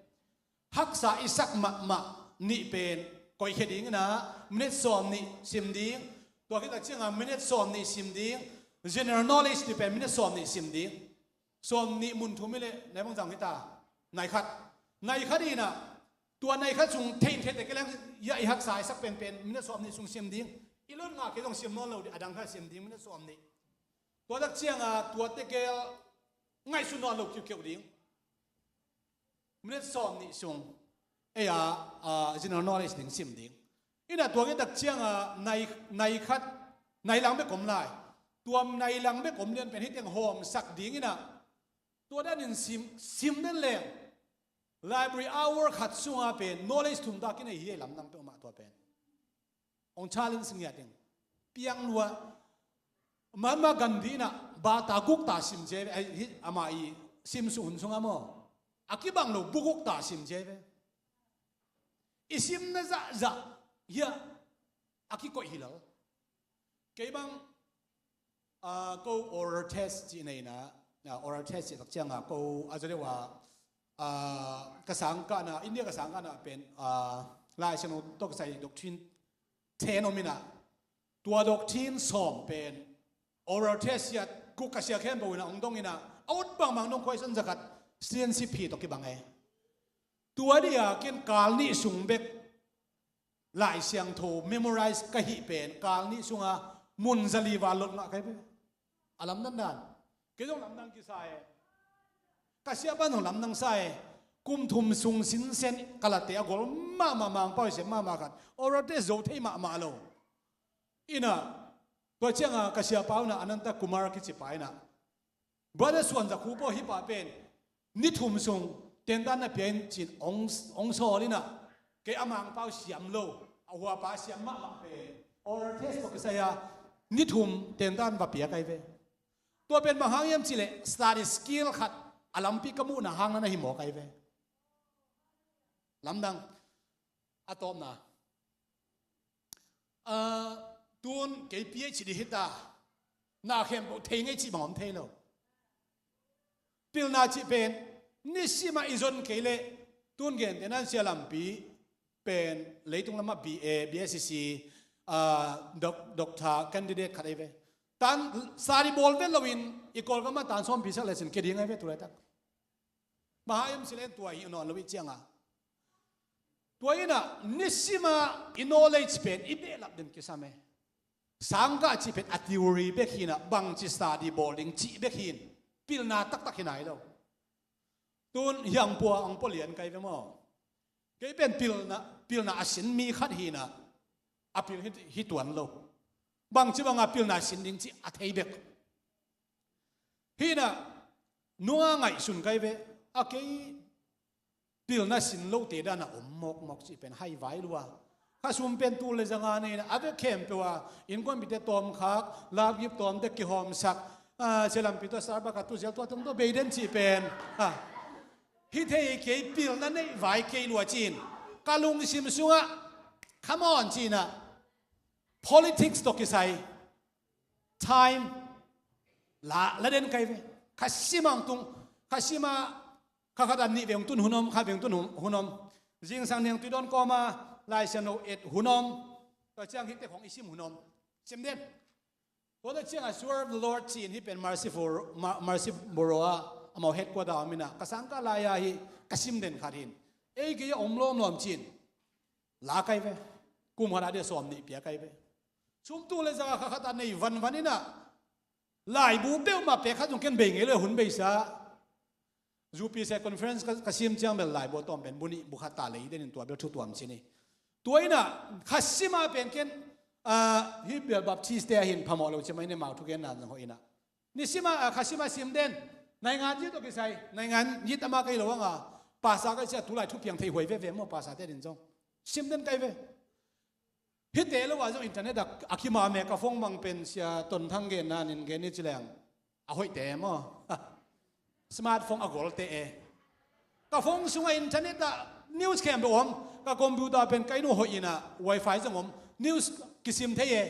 haksa i sak mahmah nih pen koihkhia ding ina, minute sawm nih sim ding. Tua khit tak cianga minute sawm nih sim ding. General knowledge nih pen minute sawm nih sim ding. Sawm nih mun thum hi le nai bang zang hi ta? Nai khat. Nai khat hi ina, tua nai khat sung theih in theihte kei leng, ya i haksa i sak penpen minute sawm nih sung sim ding. I lot ngah kei zong sim nawn lo ding, a dang khat sim ding minute sawm nih. Tua tak cianga tua tegel ngaihsun nawn lo kiukiu ding. Minute sawm nih sung ei a, ah, general knowledge ding sim ding. Ina tua ngiat tak cianga nai, nai khat, nai lang bek om lai. Tua nai lang bek om lian pen hi teng hawmsak ding ina. Tua danin sim, sim den leng library hour khat sunga pen knowledge thum ta kinei hi a lamdang peuhmah tua pen. Hong challenge ngiat ding. Piang lua. Mahatma Gandhi ina bata guk ta sim cia ve, ai, hi, ama i sim su hun sunga maw, a kibang lo bu guk ta sim cia ve. I simna zahzah hi a, a kikoih hi lo. Kei bang, ah, ko oral test ci nei ina, ah, oral test ci tak cianga ko a zaw deuh a, ah, ka sangkahna, India ka sangkahna pen, ah, Lai Siangtho tawh kisai doctrine ten om ina, tua doctrine sawm pen oral test hi a, guk ka sia khempeuh ina hong dong ina, a ut bangmah dong, question zakhat, studentship hi tawh kibang e. Tua dia ken kal nih sung bek Lai Siangtho memorize ka hih pen kal nih sunga mun zali val lot ngah kai ve. A lamdang dan. Kei zong lamdang kisa e. Ka siapa zong lamdang sa e. Kum thum sung sinsen ka late a gol mahmah, Mangpau i sem mahmah khat. Oral test zo thei mahmah lo. Ina, tua cianga ka siapa una Ananta Kumar kici pa ina, Brother Suan Zakhu paw hi pa pen ni thum sung tentan na pia in cin hong, hong sawl ina, kei a Mangpau siam lo, a huapa siam mahmah pen oral test tawh kisai a ni thum tentan va piak ai ve. Tua pen bang hang hiam cihleh study skill khat a lampi ka muhna hang na hi mawk ai ve. Lamdang a tawpna, ah, tun kei PhD hita, na khempeuh thei ngei cih bang om thei lo. Pilna cih pen nisimah i zon kei leh tun gentehna in sia lampi pen leitung lamah BA, BSc, ah, doc-, doctor candidate khat ei ve. Tan sari bawl vet loin i Kawlgam ah tan sawmpi sak le sin ke ding ai ve tu laitak. Maha em silen tua hi nawn lo i cianga. Tua inah nisima i knowledge pen i behlap den kisam e. Sangkah cih pen a theory bek hinah bangci study bawl ding cih bek hin pilna taktak hi nai lo. Tun hiang pua ang pua lian kai ve maw? Kei pen pilna, pilna a sin mi khat hinah a pil hi, hi tuan lo. Bangci banga pilna sin ding cih a thei bek. Hinah nunga ngaihsun kai ve, a kei pilna sin lote dana om mawkmawk cih pen hai vai lua. Kha sum pen tul le zanga neina a vek khempeuh a innkuanpite tawmkhak, lapgip tawmte kihawmsak, ah, sia lampi tua Starbucks a tu zel tua tungto bei den cih pen, ah, hi thei kei pilna neih vai kei lua cin ka lungsim sungah, come on cinah, politics tawh kisai time la, la den kai ve. Kha sima ang tung, kha sima kha khat an nih veng tun hun om, kha veng tun hun, hun om. Zingsang niang tui dawn kawma Lai Siangtho et hun om. Tua ciang hite khong i sim hun om. Sim den. Tua ciang a Serve the Lord cin hi pen Mercy Boro, Ma-, Mercy Boro a amau headquarter om inah ka sangkah lai-a hi ka sim den khat hin. Ei kei a om lawmlawm cin la kai ve. Kum khat a dia sawm nih pia kai ve. Sum tul le zanga kha khat a nei vanvan inah laibu peuhmah pek khat zong ken bei ngei lo hun beisa. Zupise conference ka, ka sim ciang bel laibu a tawm pen bu nih bu khat ta lei den in tua bel thu tuam cin hi. Tua inah kha sima pen ken, ah, hi bel Baptist te a hin phamawh lo cima inah mau thugenna zong hoh inah. Nisima, ah, kha sima sim den. Naingan yit aw kisai. Naingan yit ama kai lo anga. Pasa kai sia tulai thupiang thei huai veve maw pasa te din zong. Sim den kai ve. Hite lo a zong internet a, a kima me ka phone mang pen sia Ton Thang genna nin gen ni ci leng. A hoihte maw? Smartphone a golte e. Ka phone sunga internet a news khempeuh om. Ka computer pen ka inn uh hoih inah wifi zong om. News kisim thei e.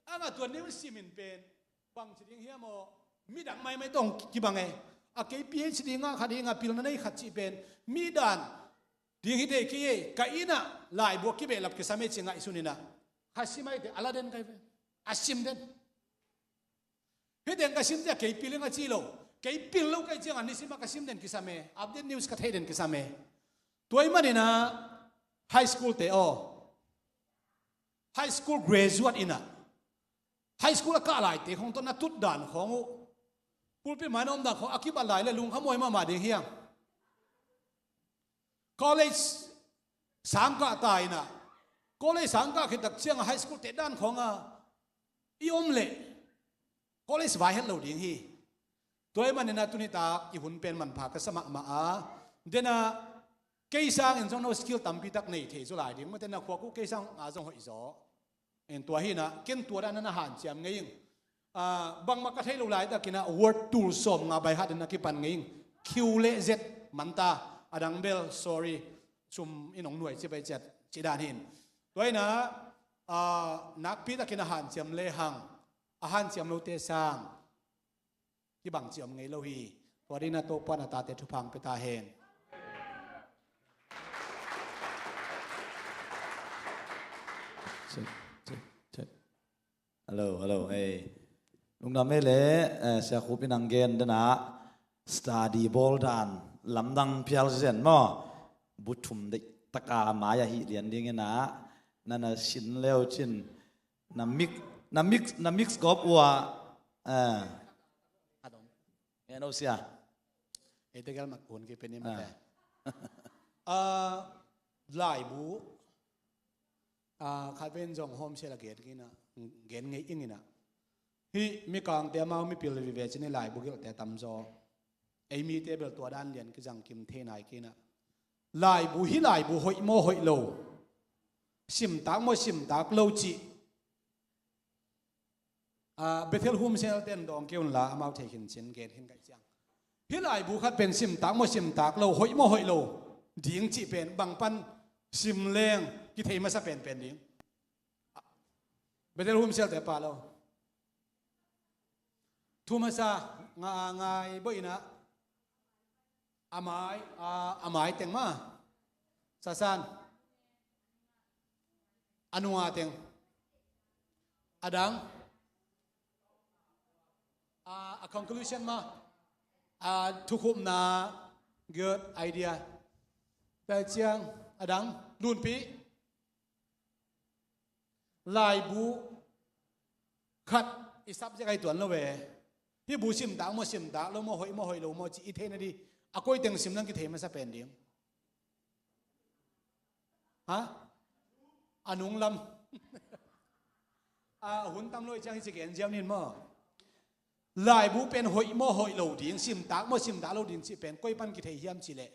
Anga tua news simin pen bangci ding hiam aw, midang maimai tawh kibang e. A kei PhD ngah khat hi nga pilna nei khat cih pen mi dan ding hi te kei e, ka innah laibu a kibehlap kisam e ci ngaihsun inah. Kha sim ai te a la den kai ve. A sim den. Hi teng ka sim te a kei pil ing a ci lo. Kei pil lo kai ciangah nisimah ka sim den kisam e. Update news ka thei den kisam e. Tua i maninah high school te aw, high school graduate inah high school a kah laite khong tawh na tut dan khong uh, pulpit mai na om dan khong a kibat lai le lungkham huai mahmah ding hiam? College sangkah ta inah, college sangkah khit tak ciangah high school te dan khonga i om leh college vai het lo ding hi. Tua i maninah tuni tak i hun pen manpha ka sa mahmah a, denah kei sangin zong no skill tampi tak nei thei zaw lai ding mate, na khuak uh kei sang a zong hoih zaw. En tua hinah ken tua dan na hanciam ngei ing. Ah, bangmah ka thei lo laitakinah word tul sawm nga by heart in na kipan ngei ing. Q le Z manta, a dang bel sorry, sum in hong nuai ci pai ciat ci dan hin. Tua hinah, ah, nakpi takin a hanciam le hang, a hanciam lote sang kibang ci om ngei lo hi. Tua dina Topa na tate thupha hong pia ta hen. Check, check, check. Hello, hello. Hey. Lungdam ei le, eh, Sia Khup in ang gen dana study bawl dan lamdang phial zen maw? Bu thum deih taka mai ahi lian dingina nana sin leu cin. Na mix, na mix, na mix gawp ua. Ah. Ngen o sia. Ei tegel mak hun ki penim te. Ah, laibu. Ah, khat ven zong home sel a gen kina, gen ngei ingina. Hi mikangte amau mipil vive cini laibu gilhte tamzaw. Ei mite bel tua dan lian kizang kim thei nai kina. Laibu hi laibu hoih maw hoih lo. Simtak maw simtak lo cih. Ah, Bethel Home Cell ten dawng kei un la, amau thei khin cin gen khin kaih ciang. Hih laibu khat pen simtak maw simtak lo, hoih maw hoih lo ding cih pen bang pan sim leng kithei masa penpen ding. Bethel Home Cell te pa lo. Thu masa nga ngai boina. A mai, a, a mai teng ma. Sasan. A nunga teng. A dang. A, a conclusion ma. A thukhupna. Good idea. Tua ciang a dang. Lunpi. Laibu khat i subject ahi tuan lo ve. Hih bu simtak maw simtak lo maw, hoih maw hoih lo maw ci i theihna di. A koi teng sim nang kithei masa pen ding. Ha? A nunglam. A hun tam lo i ciang i ci gen ziau nin maw. Laibu pen hoih maw hoih lo ding, simtak maw simtak lo ding ci pen koi pan kithei hiam ci leh.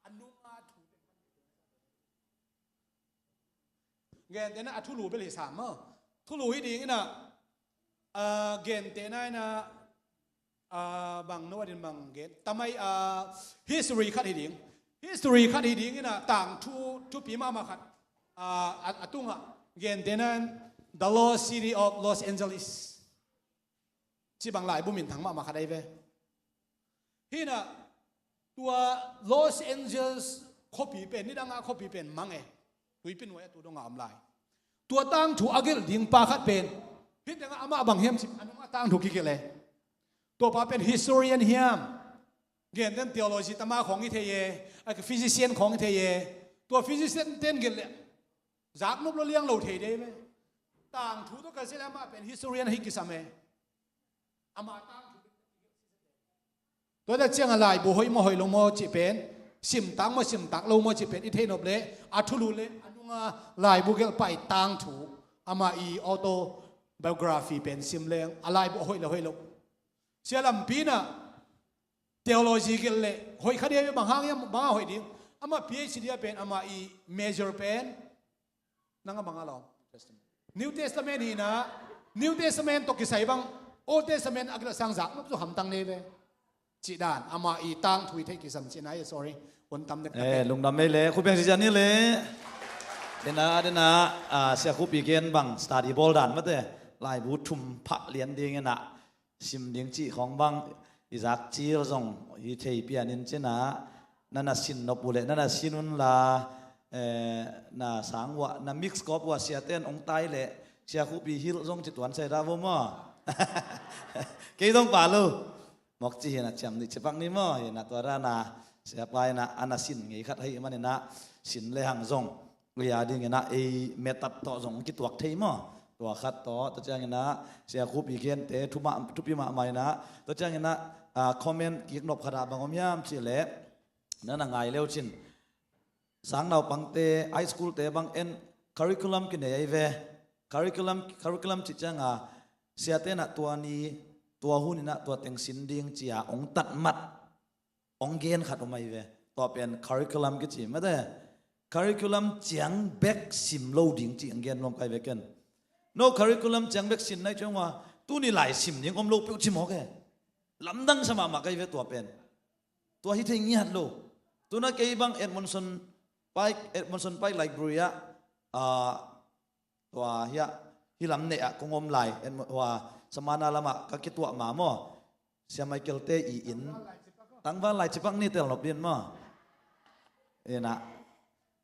A nunga thu Gentehna a thulu bel hi sam maw? Thulu hi ding ina, ah, gentehna ina, ah, bang no adin bang gen. Tamai, ah, history khat hi ding. History khat hi ding ina tangthu, thupi mahmah khat. Ah, a, a tunga gentehna in The Lost City of Los Angeles. Ci bang laibu minthang mahmah khat ahi ve. Hina tua Los Angeles khuapi pen, nidanga khuapi pen mang e. Tuipi nuai a tu donga om lai. Tua tangthu a gelh ding pa khat pen. Hih tengah amah bang hiam ci, a nunga tangthu kigelh e. Tua pa pen historian hiam. Gentehna theology tama khawng hi thei e. A physician khawng hi thei e. Tua physician ten gelh le. Zaknop lo liang lo thei dei ve. Tangthu tawh ka zia le amah pen historian hi kisam e. Amah tangthu. Tua dah ciang a laibu hoih maw hoih lo maw cih pen, simtak maw simtak lo maw cih pen i theihnop le, a thulu le a nunga laibu gelh pai tangthu, amah i autobiography pen sim leng a laibu a hoih le hoih lo. Sia lampi na theology gelh le hoih kha dei ve, bang hang hiam, bang a hoih ding. Amah P H D a pen amah i major pen Nang a bang a lawm? New Testament hi na, New Testament tawh kisai bang Old Testament a kilak sang zak nop zu hamtang nei ve. Cih dan, amah i tangthu i theih kisam cih na, eh, sorry. Hun tam dek. Eh, lungdam mei le, khupiang cih cian ni le. Dena, dena, ah, sia khupi gen bang study bawl dan mate. Laibu thum phah lian ding ina. Sim ding cih khawng bang i zak cil zong i thei pian in cina, na na sin nop uh leh na na sin un la, eh, na sang uh ah, na mix kawp uh ah siate in ong tai leh sia khupi hilh zong ci tuan sai dah vo maw? Kei zong pa lo. Mawk ci hi na ciam nih cipak ni maw? Hi na tua dah na sia pa hi na a na sin ngei khat ahi manin a sin le hang zong Ui a ding ina ei metat tawh zong kituak thei maw? Tua khat tawh, tua ciang ina sia khupi gente thumah, thupi mahmah ina, tua ciang ina, ah, comment kik nop khat ah bang om hiam cih leh, na na ngai leu cin. Sang naupangte, high school te bang en curriculum kinei ai ve. Curriculum, curriculum cih ciang a, siate na tua ni, tua hun ina tua teng sin ding ci a ong tat mat. Ong gen khat om ai ve. Tua pen curriculum kici mate. Curriculum ciang bek sim lo ding ci ong gen nuam kai ve ken. No curriculum ciang bek sim nai ciang ua, tuni lai sim ding om lo peuh ci mawk e. Lamdang sa mahmah kai ve tua pen. Tua hi thei ngiat lo. Tuna kei bang Edmondson Pike, Edmondson Pike Library ah, ah, Tua hiah, hi lam neh ah kong om lai, en hua Samana lamah ka kituah ma maw? Sia Michael te i inn. Tangval lai cipak ni tel nop din maw? Ina.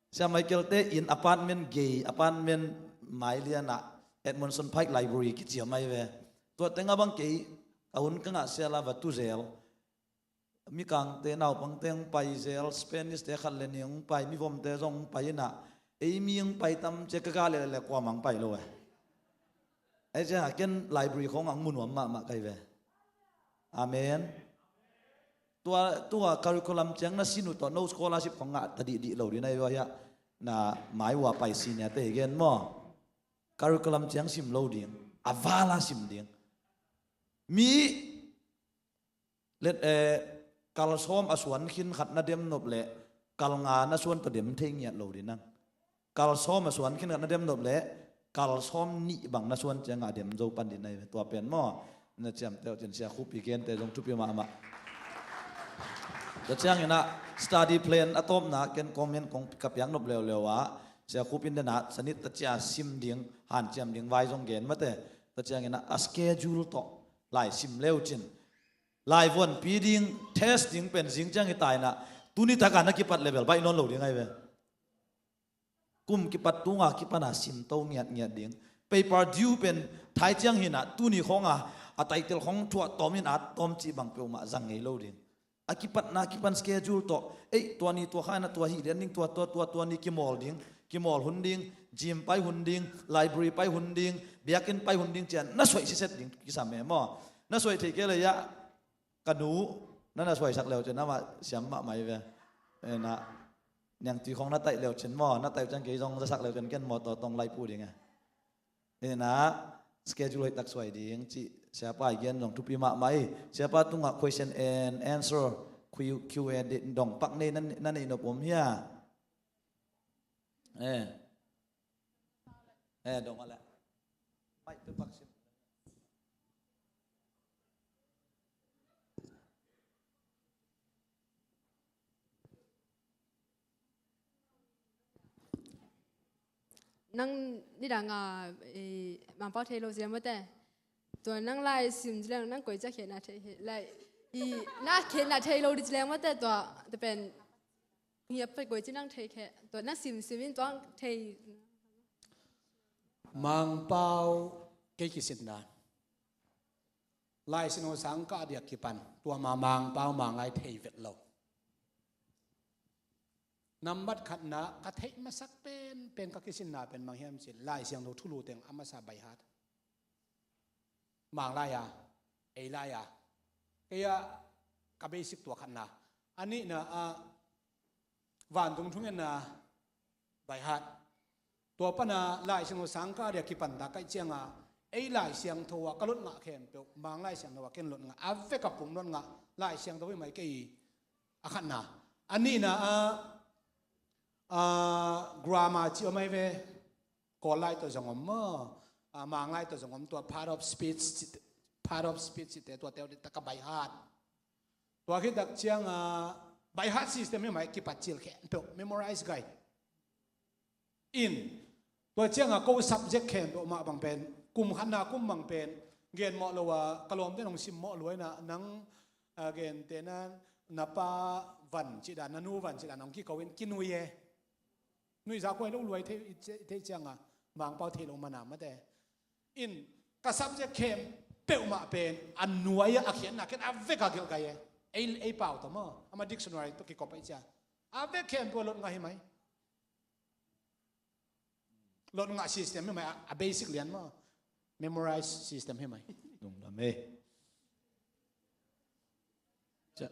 Sia Michael te inn apartment gei, apartment mai lianah Edmondson Pike Library kiciam ai ve. Tua tengah bang kei, ka hun ka ngah sia la va tu zel. Mikangte naupangte hong pai zel, Spanish te khat le nih hong pai, mivomte zong hong pai inah, ei mi hong pai tam cia ka gah leh leh kuamah hong pai lo e. Ei cia ken library khawngah hong mu nuam mahmah kai ve. Amen. Tua, tua curriculum ciang na sin uh tawh no scholarship khawng ngah ta dihdih lo ding na ei ua hiah na mai ua pai senior te hi gen maw? Curriculum ciang sim lo ding, a vala sim ding. Mi Let, eh, kal sawm a suan khin khat na dem nop leh kal nga na suan tawh dem thei ngiat lo ding nang. Kal sawm a suan khin khat na dem nop leh kal sawm nih bang na suan ciangah dem zo pan ding na hi ve. Tua pen maw, na ciamteh uh cin, Sia Khup i gente zong thupi mahmah. Tua ciangin ah study plan a tawpna ken comment kong ka piak nop leuleu ah, Sia Khup in den ah sanit ta cia sim ding, hanciam ding vai zong gen mate. Tua ciangin ah a schedule tawh lai sim leu cin, lai vuanpi ding, test ding pen zing ciang hi ta in ah, tuni takah na kipat level baih nawn lo ding ahi ve. Kum kipat tunga kipana sim to ngiatngiat ding. Paper due pen thai ciang hi in ah, tuni khawnga a title khawng thuah tawm in at tawm cih bang peuhmah zang ngei lo ding. A kipatna kipan schedule tawh, ei, tua ni tua kha in ah tua hi lian ding, tua, tua, tua, tua ni kimawl ding, kimawl hun ding, gym pai hun ding, library pai hun ding, biakinn pai hun ding cian na suaih siset ding kisam e maw. Na suaih thei kei le ah, ka nu, na na suaisak leu cin amah siam mahmah hi ve. Ena, niangtui khawng na taih leu cin maw, na taih uh ciang kei zong zasak leu cin ken mawtaw tawng lai pu ding e. Ena, schedule hoih tak suai ding cih siapa i gen zong thupi mahmah hi. Siapa tungah question and answer, Q, Q and A dong pak nei na, na neih nop om hia? Eh. Eh, dong a leh. Mic tu pak sim. Nang nidang a, eh, Mangpau thei lo ci leng mawte. Tua nang lai sim ci leng nang koi ci a khiatna thei, lai, i, na khiatna thei lo di ci leng mawte tua, tua pen ngiap pai koi ci nang thei khe. Tua na sim sim in tua thei. Mangpau kei kisinna. Lai Siangtho sang kah dia kipan, tua ma Mangpau Manglai thei vet lo. Nambat khatna, ka theih masak pen, pen ka kisinna pen bang hiam cih leh, Lai Siangtho thulu teng a masa by heart. Manglai a, ei lai a. Kei a, ka basic tua khatna. A nihna a, vantung thungetna by heart. Tua pana Lai Siangtho sang kah dia kipan ta ka hih cianga, ei Lai Siangtho a ka lot ngah khempeuh, Manglai Siangtho a ken lot ngah, a vek a pum lot ngah, Lai Siangtho hi mai kei a khatna. A nihna a, a, grammar ci om ahi ve, Kawl lai tawh zong om maw, a, Manglai tawh zong om, tua part of speech, part of speech cite, tua teu dita ka by heart. Tua khit tak cianga, by heart system hi mai kipat cil khempeuh, memorize gai. In, tua cianga ko subject khempeuh mah bang pen, kum khatna kum bang pen, gen mawh lo a, ka lawmte nong sim mawh luaina, nang, a, gente na, na pa van cih dan, na nu van cih dan, nong kiko in, kinui e. Nuihza kua lo luai thei, thei cianga, Mangpau thei lo mana mate. In, ka subject khempeuh mah pen, a nuai a, a khiatna ken a vek a gelh gai e. Ei, ei pau tawh maw, ama dictionary tawh kikop a i cia. A vek khempeuh a lot ngah hi mai. Lot ngah system hi mai, a, a basic lian maw. Memorize system hi mai. Lungdam e. Cia.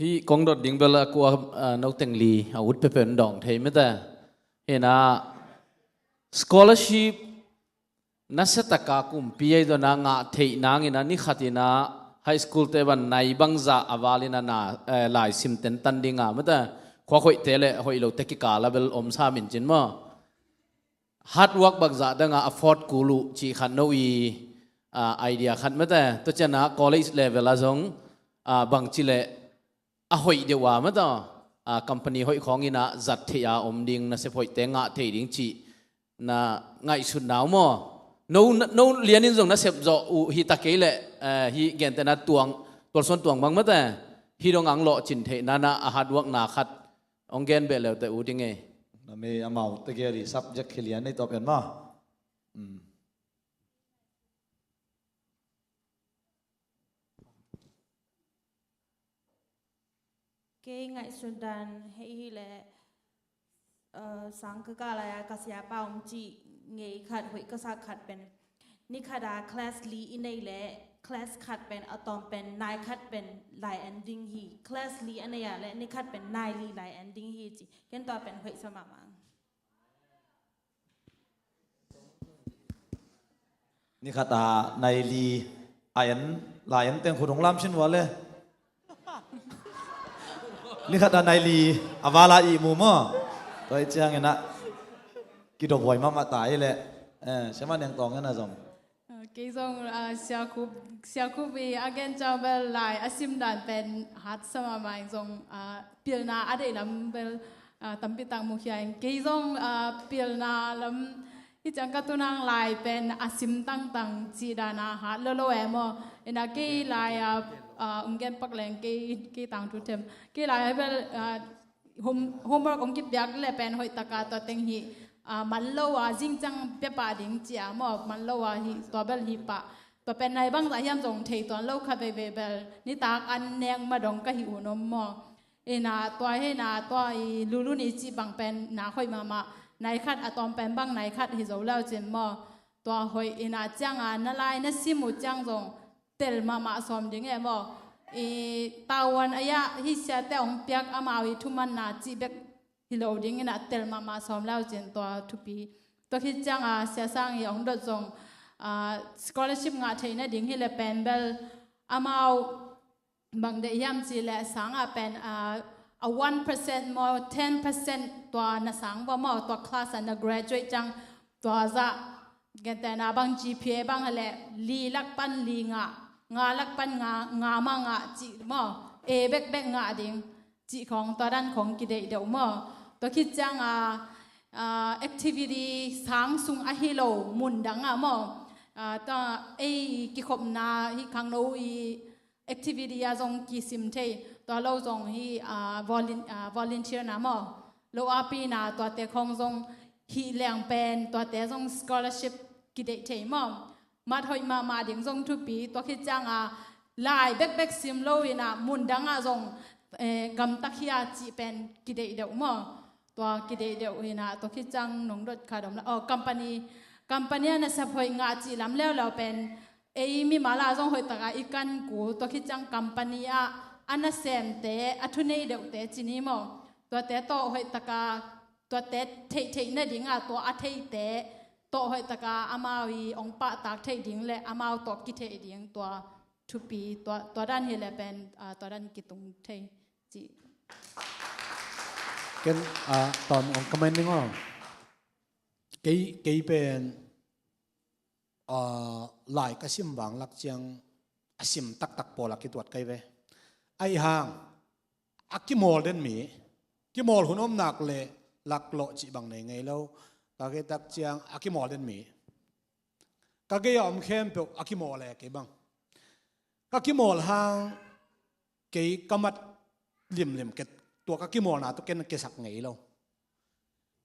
Hih kong dot ding bel a kua, a, noteng li a ut peuhpeuh in dawng thei mete. Hina scholarship nasia taka kumpi ei dona ngah theih nangin a ni khatin a high school te ban nai bangzah a valin a na, eh, lai sim tentan dinga mete. Khua hoihte le hoih lote kikal a bel om sa min cin maw. Hard work bangzah danga afford kul uh cih khat no i, ah, idea khat mete. Tua ciana college level a zong, ah, bangci le a hoih deuh a mete. Ah, company hoih khawngin a zat theih a om ding, nasep hoihte ngah thei ding cih na ngaihsutna uh maw. No, no lianin zong nasep zawh uh hi ta kei le, eh, hi gentehna tuang, tualsuan tuang bang mete. Hi dong ang lawhcin theihna na a hard work na khat Hong gen beh leute u ding e. Na me amau te gel i subject hi lian nei tawp en maw. Mm. Kei ngaihsun dan hei hi leh, eh, sang ka kah lai-a ka siapa om cih ngei khat hoih ka sak khat pen. Ni khat a class li i nei leh class khat pen a tawm pen nai khat pen lai en ding hi. Class li a nei a leh ni khat pen nai li lai en ding hi ci. Ken tua pen hoih sa mahmah. Ni khat a nai li a en, lai en teng khut hong lam sin ua le. Ni khat a nai li a vala ihmu maw? Tua hi ciangin ah kidop huai mahmah ta hi leh. Eh, Siamah Niang Tawng in ah zong. Ah, kei zong, ah, Sia Khup, Sia Khup i a gen ciang bel lai a sim dan pen hat sa mahmah in zong, ah, pilna a deih lam bel, ah, tampi tak mukhia in. Kei zong, ah, pilna lam hi ciang ka tunang lai pen a sim tangtang cih dan a hat lolo e maw. Ina kei lai a, ah, ung gen pak leng kei, kei tangthu them. Kei lai a bel, ah, home, homework ong kipiak le pen hoih taka tua teng hi, ah, man lo a zing ciang pia pah ding cia maw, man lo a hi, tua bel hi pah. Tua pen nai bangzah hiam zong thei tuan lo kha veivei bel, nitak an nek ma dong ka hi un om maw. Ina tua hi na tua i lulu ni cih bang pen na hoih mahmah, nai khat a tawm pen bang nai khat hi zo leu cin maw. Tua hoih ina ciang a na lai na sim uh ciang zong tel mahmah sawm ding e maw. I tavuan a yah hi siate ong piak amau i thumanna cih bek hi lo ding ina tel mahmah sawm lau cin tua thupi. Tua khit ciang a Sia Sang i ong dot zong, ah, scholarship ngah theih nading hi le pen bel amau bang deih hiam cih le sang a pen, ah, a one percent maw, ten percent tua na sang bua maw, tua class a na graduate ciang tua zah, gentehna bang G P A bang le li lak pan li ngah, nga lak pan nga, nga ma ngah cih maw, A bekbek ngah ding cih khawng tua dan khawng kideih deuh maw. Tua khit ciang a, ah, activity sang sung a hi lo mun dang ah maw. Ah, tua ei kikhopna hi khangno i activity a zong kisim thei, tua lo zong hi, ah, volun-, ah, volunteer na maw, lo a pi na tuate khawng zong hi leng pen tuate zong scholarship kideih thei maw. Mat hoih mahmah ding zong thupi, tua khit ciang a lai bekbek sim lo ina mun dang ah zong, eh, gamta khia cih pen kideih deuh maw. Tua kideih deuh ina tua khit ciang nong dot kha dom la, oh, company, company a na sap hoih ngah cih lam leuleu pen ei mimal a zong hoih taka i kan ku, tua khit ciang company ah a nasemte, a thunei deuhte ci ni maw. Tuate tawh hoih taka, tuate theihtheih nading ah tua a theite tawh hoih taka amau i ong pahtak theih ding le amau tawh kitheih ding tua thupi, tua, tua dan hi le pen, ah, tua dan kitung thei cih. Ken, ah, tawm ong comment ning aw. Kei, kei pen, ah, lai ka sim vang lak ciang a sim taktak pawl a kituat kai ve. Ahi hang a kimawl den mi, kimawl hun om nak le laklawh cih bang nei ngei lo. Ka kei tak ciang a kimawl den mi, ka gei a om khempeuh a kimawl e kei bang. Ka kimawl hang kei ka mat limlim ke, tua ka kimawlna tawh ken kesak ngei lo.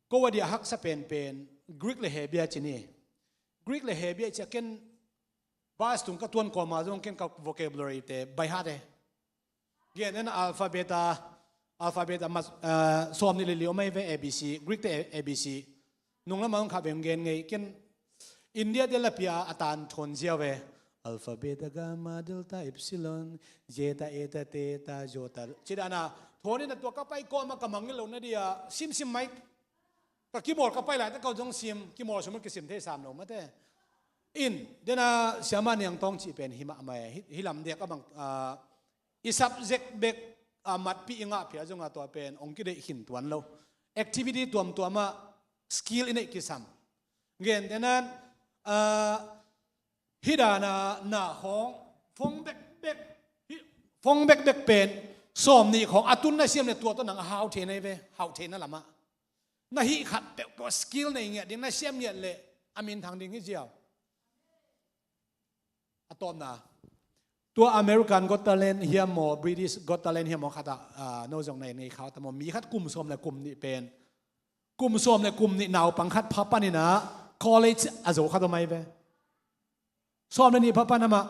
Ko a dia haksa penpen Greek le Hebrew ci ni. Greek le Hebrew ci a ken verse tung ka tuan kawma zong ken ka vocabulary te by heart e. Gen en alphabet a, alphabet a mas, ah, sawm ni le li om ai ve A B C, Greek te A B C. Nung lamah hong khah veng gen ngei ken India te lapia a tan thawn ziau ve. Alpha, beta, gamma, delta, epsilon, zeta, eta, theta, iota. Ci dana thawn in a tua ka pai kawma ka mangngilh lo na dia simsim mai. Ka kimawl ka pai lai ta kau zong sim, kimawl sum kisim thei sam lo mate. In, dena Siamah Niang Tawng cih pen hi mahmah e, hi, hi lam diak a bang, ah, i subject bek a matpih i ngah phia zong a tua pen ong kideih khin tuan lo. Activity tuamtuam ah skill i neih kisam. Gen tenan, ah, hi dana na khawng, phone bekbek, hi, phone bekbek pen sawm nih khawng a tun na siam le tua tawh nang a hau thei na hi ve, hau thei na lamah. Na hih khat peuhpeuh skill nei ngiat ding, na siam ngiat le a minthang ding hi ziau. A tawpna, tua American Got Talent hiam maw, British Got Talent hiam maw khatah, ah, no zong na en ngei khau ta maw, mi khat kum sawm le kum nih pen, kum sawm le kum nih naupang khat pha panin ah college a zo khat om ai ve. Sawm le nih pha pan amah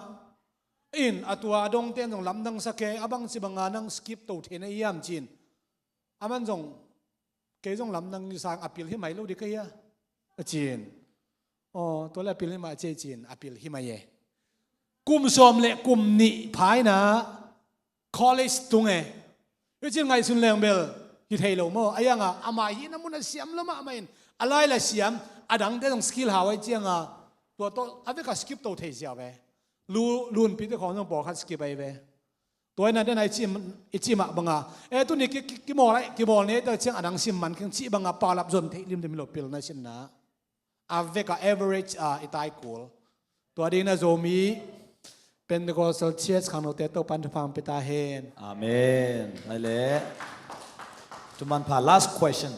in a tua a dongte in zong lamdang sa ke, a bang ci banga nang skip to thei na hiam cin. Aman zong, kei zong lamdang sang a pil hi mai lo dih ka hia, a cin. Aw, tua le a pil hi mai a ci cin, a pil hi mai e. Kum sawm le kum nih pha in ah college tung e. Hi cin ngaihsun leng bel hi thei lo maw. A ianga ama hihna mun a siam lo mahmah in a lai la siam, a dangte zong skill hau ai cianga tua tawh a vek a skip to thei ziau ve. Lu, lunpite khawng zong pawlkhat skip ai ve. Tua ina dena i cih, i cih mah banga, e, tuni ki, ki, kimawl ai, kimawl ni ta ciang a dang sim man keng cih banga paulap zon theih limlim hi lo pilna sinna. A veka average a i tai kul. Tua dingin a Zomi Pentecostal Church khangnote Topan thupha pia ta hen. Amen. Ngai le. Thuman pha, last question.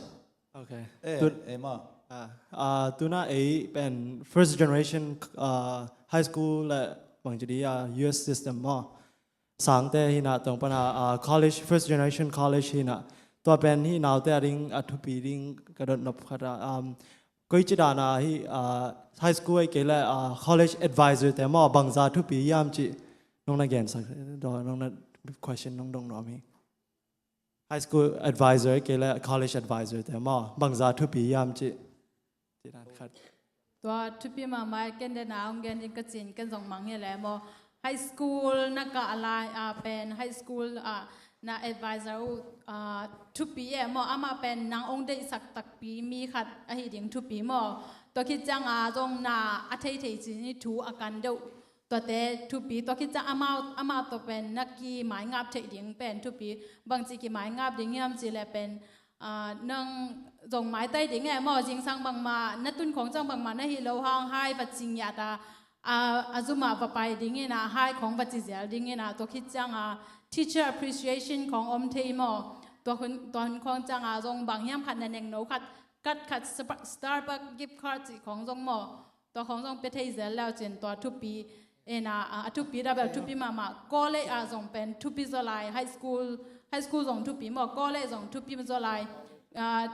Okay. Eh, Tun- eh, ma. Ah, ah, tuna ei pen first generation, ah, high school le bang jadi, ah, U S system maw. Sangte hina tong pana, ah, college, first generation college hina. Tua pen hi naute a ding a thupi ding ka dot nop khat a, um, koi ci dana hi, ah, high school ai kei le, ah, college advisor te maw bangza thupi hiam ci nong na gen sak, do, nong na question nong dong nuam hi. High school advisor kei le college advisor te maw bangza thupi hiam ci. Ci dan khat. Tua thupi mahmah ken dena hong gen ding ka cin ken zong mang hi le maw. High school na kah lai a pen high school a na advisor uh a thupi e maw, amah pen nang hong deihsak takpi mi khat ahi ding thupi maw. Tua khit cianga zong na a theithei cin i thu a kan deuh tuate thupi. Tua khit ciang amau, amah tawh pen na kimaingap theih ding pen thupi. Bangci kimaingap ding hiam ci le pen, ah, nang zong maitai ding e maw, zingsang bangmah na tun khong ciang bangmah na hi lo hang hai va ci ngiat a, a, a zumah va pai ding ina hai khong va ci zial ding ina, tua khit cianga teacher appreciation khong om thei maw. Tua hun, tua hun khong cianga zong bang hiam khat na nengno khat, kat khat Spa-, Starbucks gift card cih khong zong maw. Tua khong zong pia thei zel leu cin tua thupi ina, a, a thupi da bel thupi mahmah. College a zong pen thupi zaw lai, high school, high school zong thupi maw, college zong thupi zaw lai. Ah,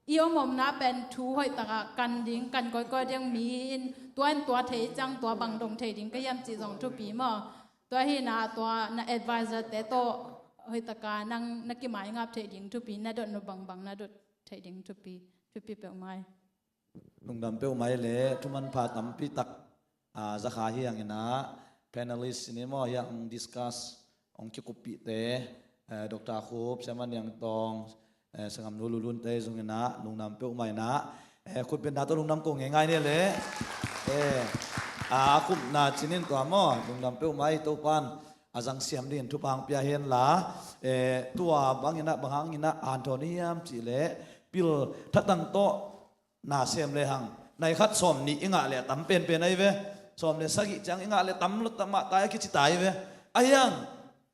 i om omna pen thu hoih taka kan ding, kan koikoi ding mi in tua in tua thei ciang tua bang dong thei ding ka hiam cih zong thupi maw. Tua hina tua na advisor te tawh hoih taka nang na kimaingap thei ding thupi, na dot nop bangbang na dot thei ding thupi, thupi peuhmai. Lungdam peuhmai le, thuman pha tampi tak, ah, zakha hi ang ina, panelist ni maw hi ang discuss, ong kikuppihte, eh, Doctor Khup, Siaman Niang Tong, eh, Sangam Nu Lulunte zong ina, lungdam peuhmai ina, eh, khutbetna tawh lungdam ko ngeingai ni le, eh, a, a khupna cinin tua maw, lungdam peuhmai Topan, a zang siam dingin thupha ang pia hen la, eh, tua bang ina, bang hang ina, an thawn hiam cih le, pil thatang tawh, na sem le hang, nai khat sawm nih i ngah le a tam penpen ahi ve. Sawm le sagih ciang i ngah le tam lo, tam mah tai a kici tai ve. Ahi hang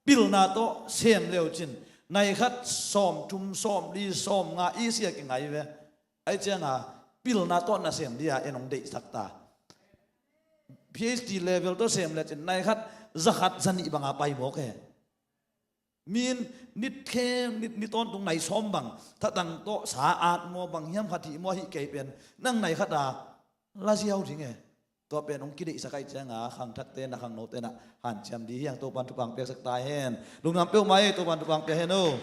pilna tawh sem le uh cin, nai khat sawm thum, sawm li, sawm nga i sia kingai ve. Ahi cianga pilna tawh na sem dia en hong deihsak ta. P H D level tawh sem le cin, nai khat za khat za nih banga pai mawk e. Min nit khem, nit, nit tawntung nai sawm bang, thatang tawh sa at maw, bang hiam khat hih maw, hih kei pen nang nai khat a la ziau ding e. Tua pen hong kideihsak ahi cianga khangthakte na, khangnote na hanciam di hi ang. Topan thupha ang piaksak ta hen. Lungdam peuhmai, Topan thupha ang pia hen o.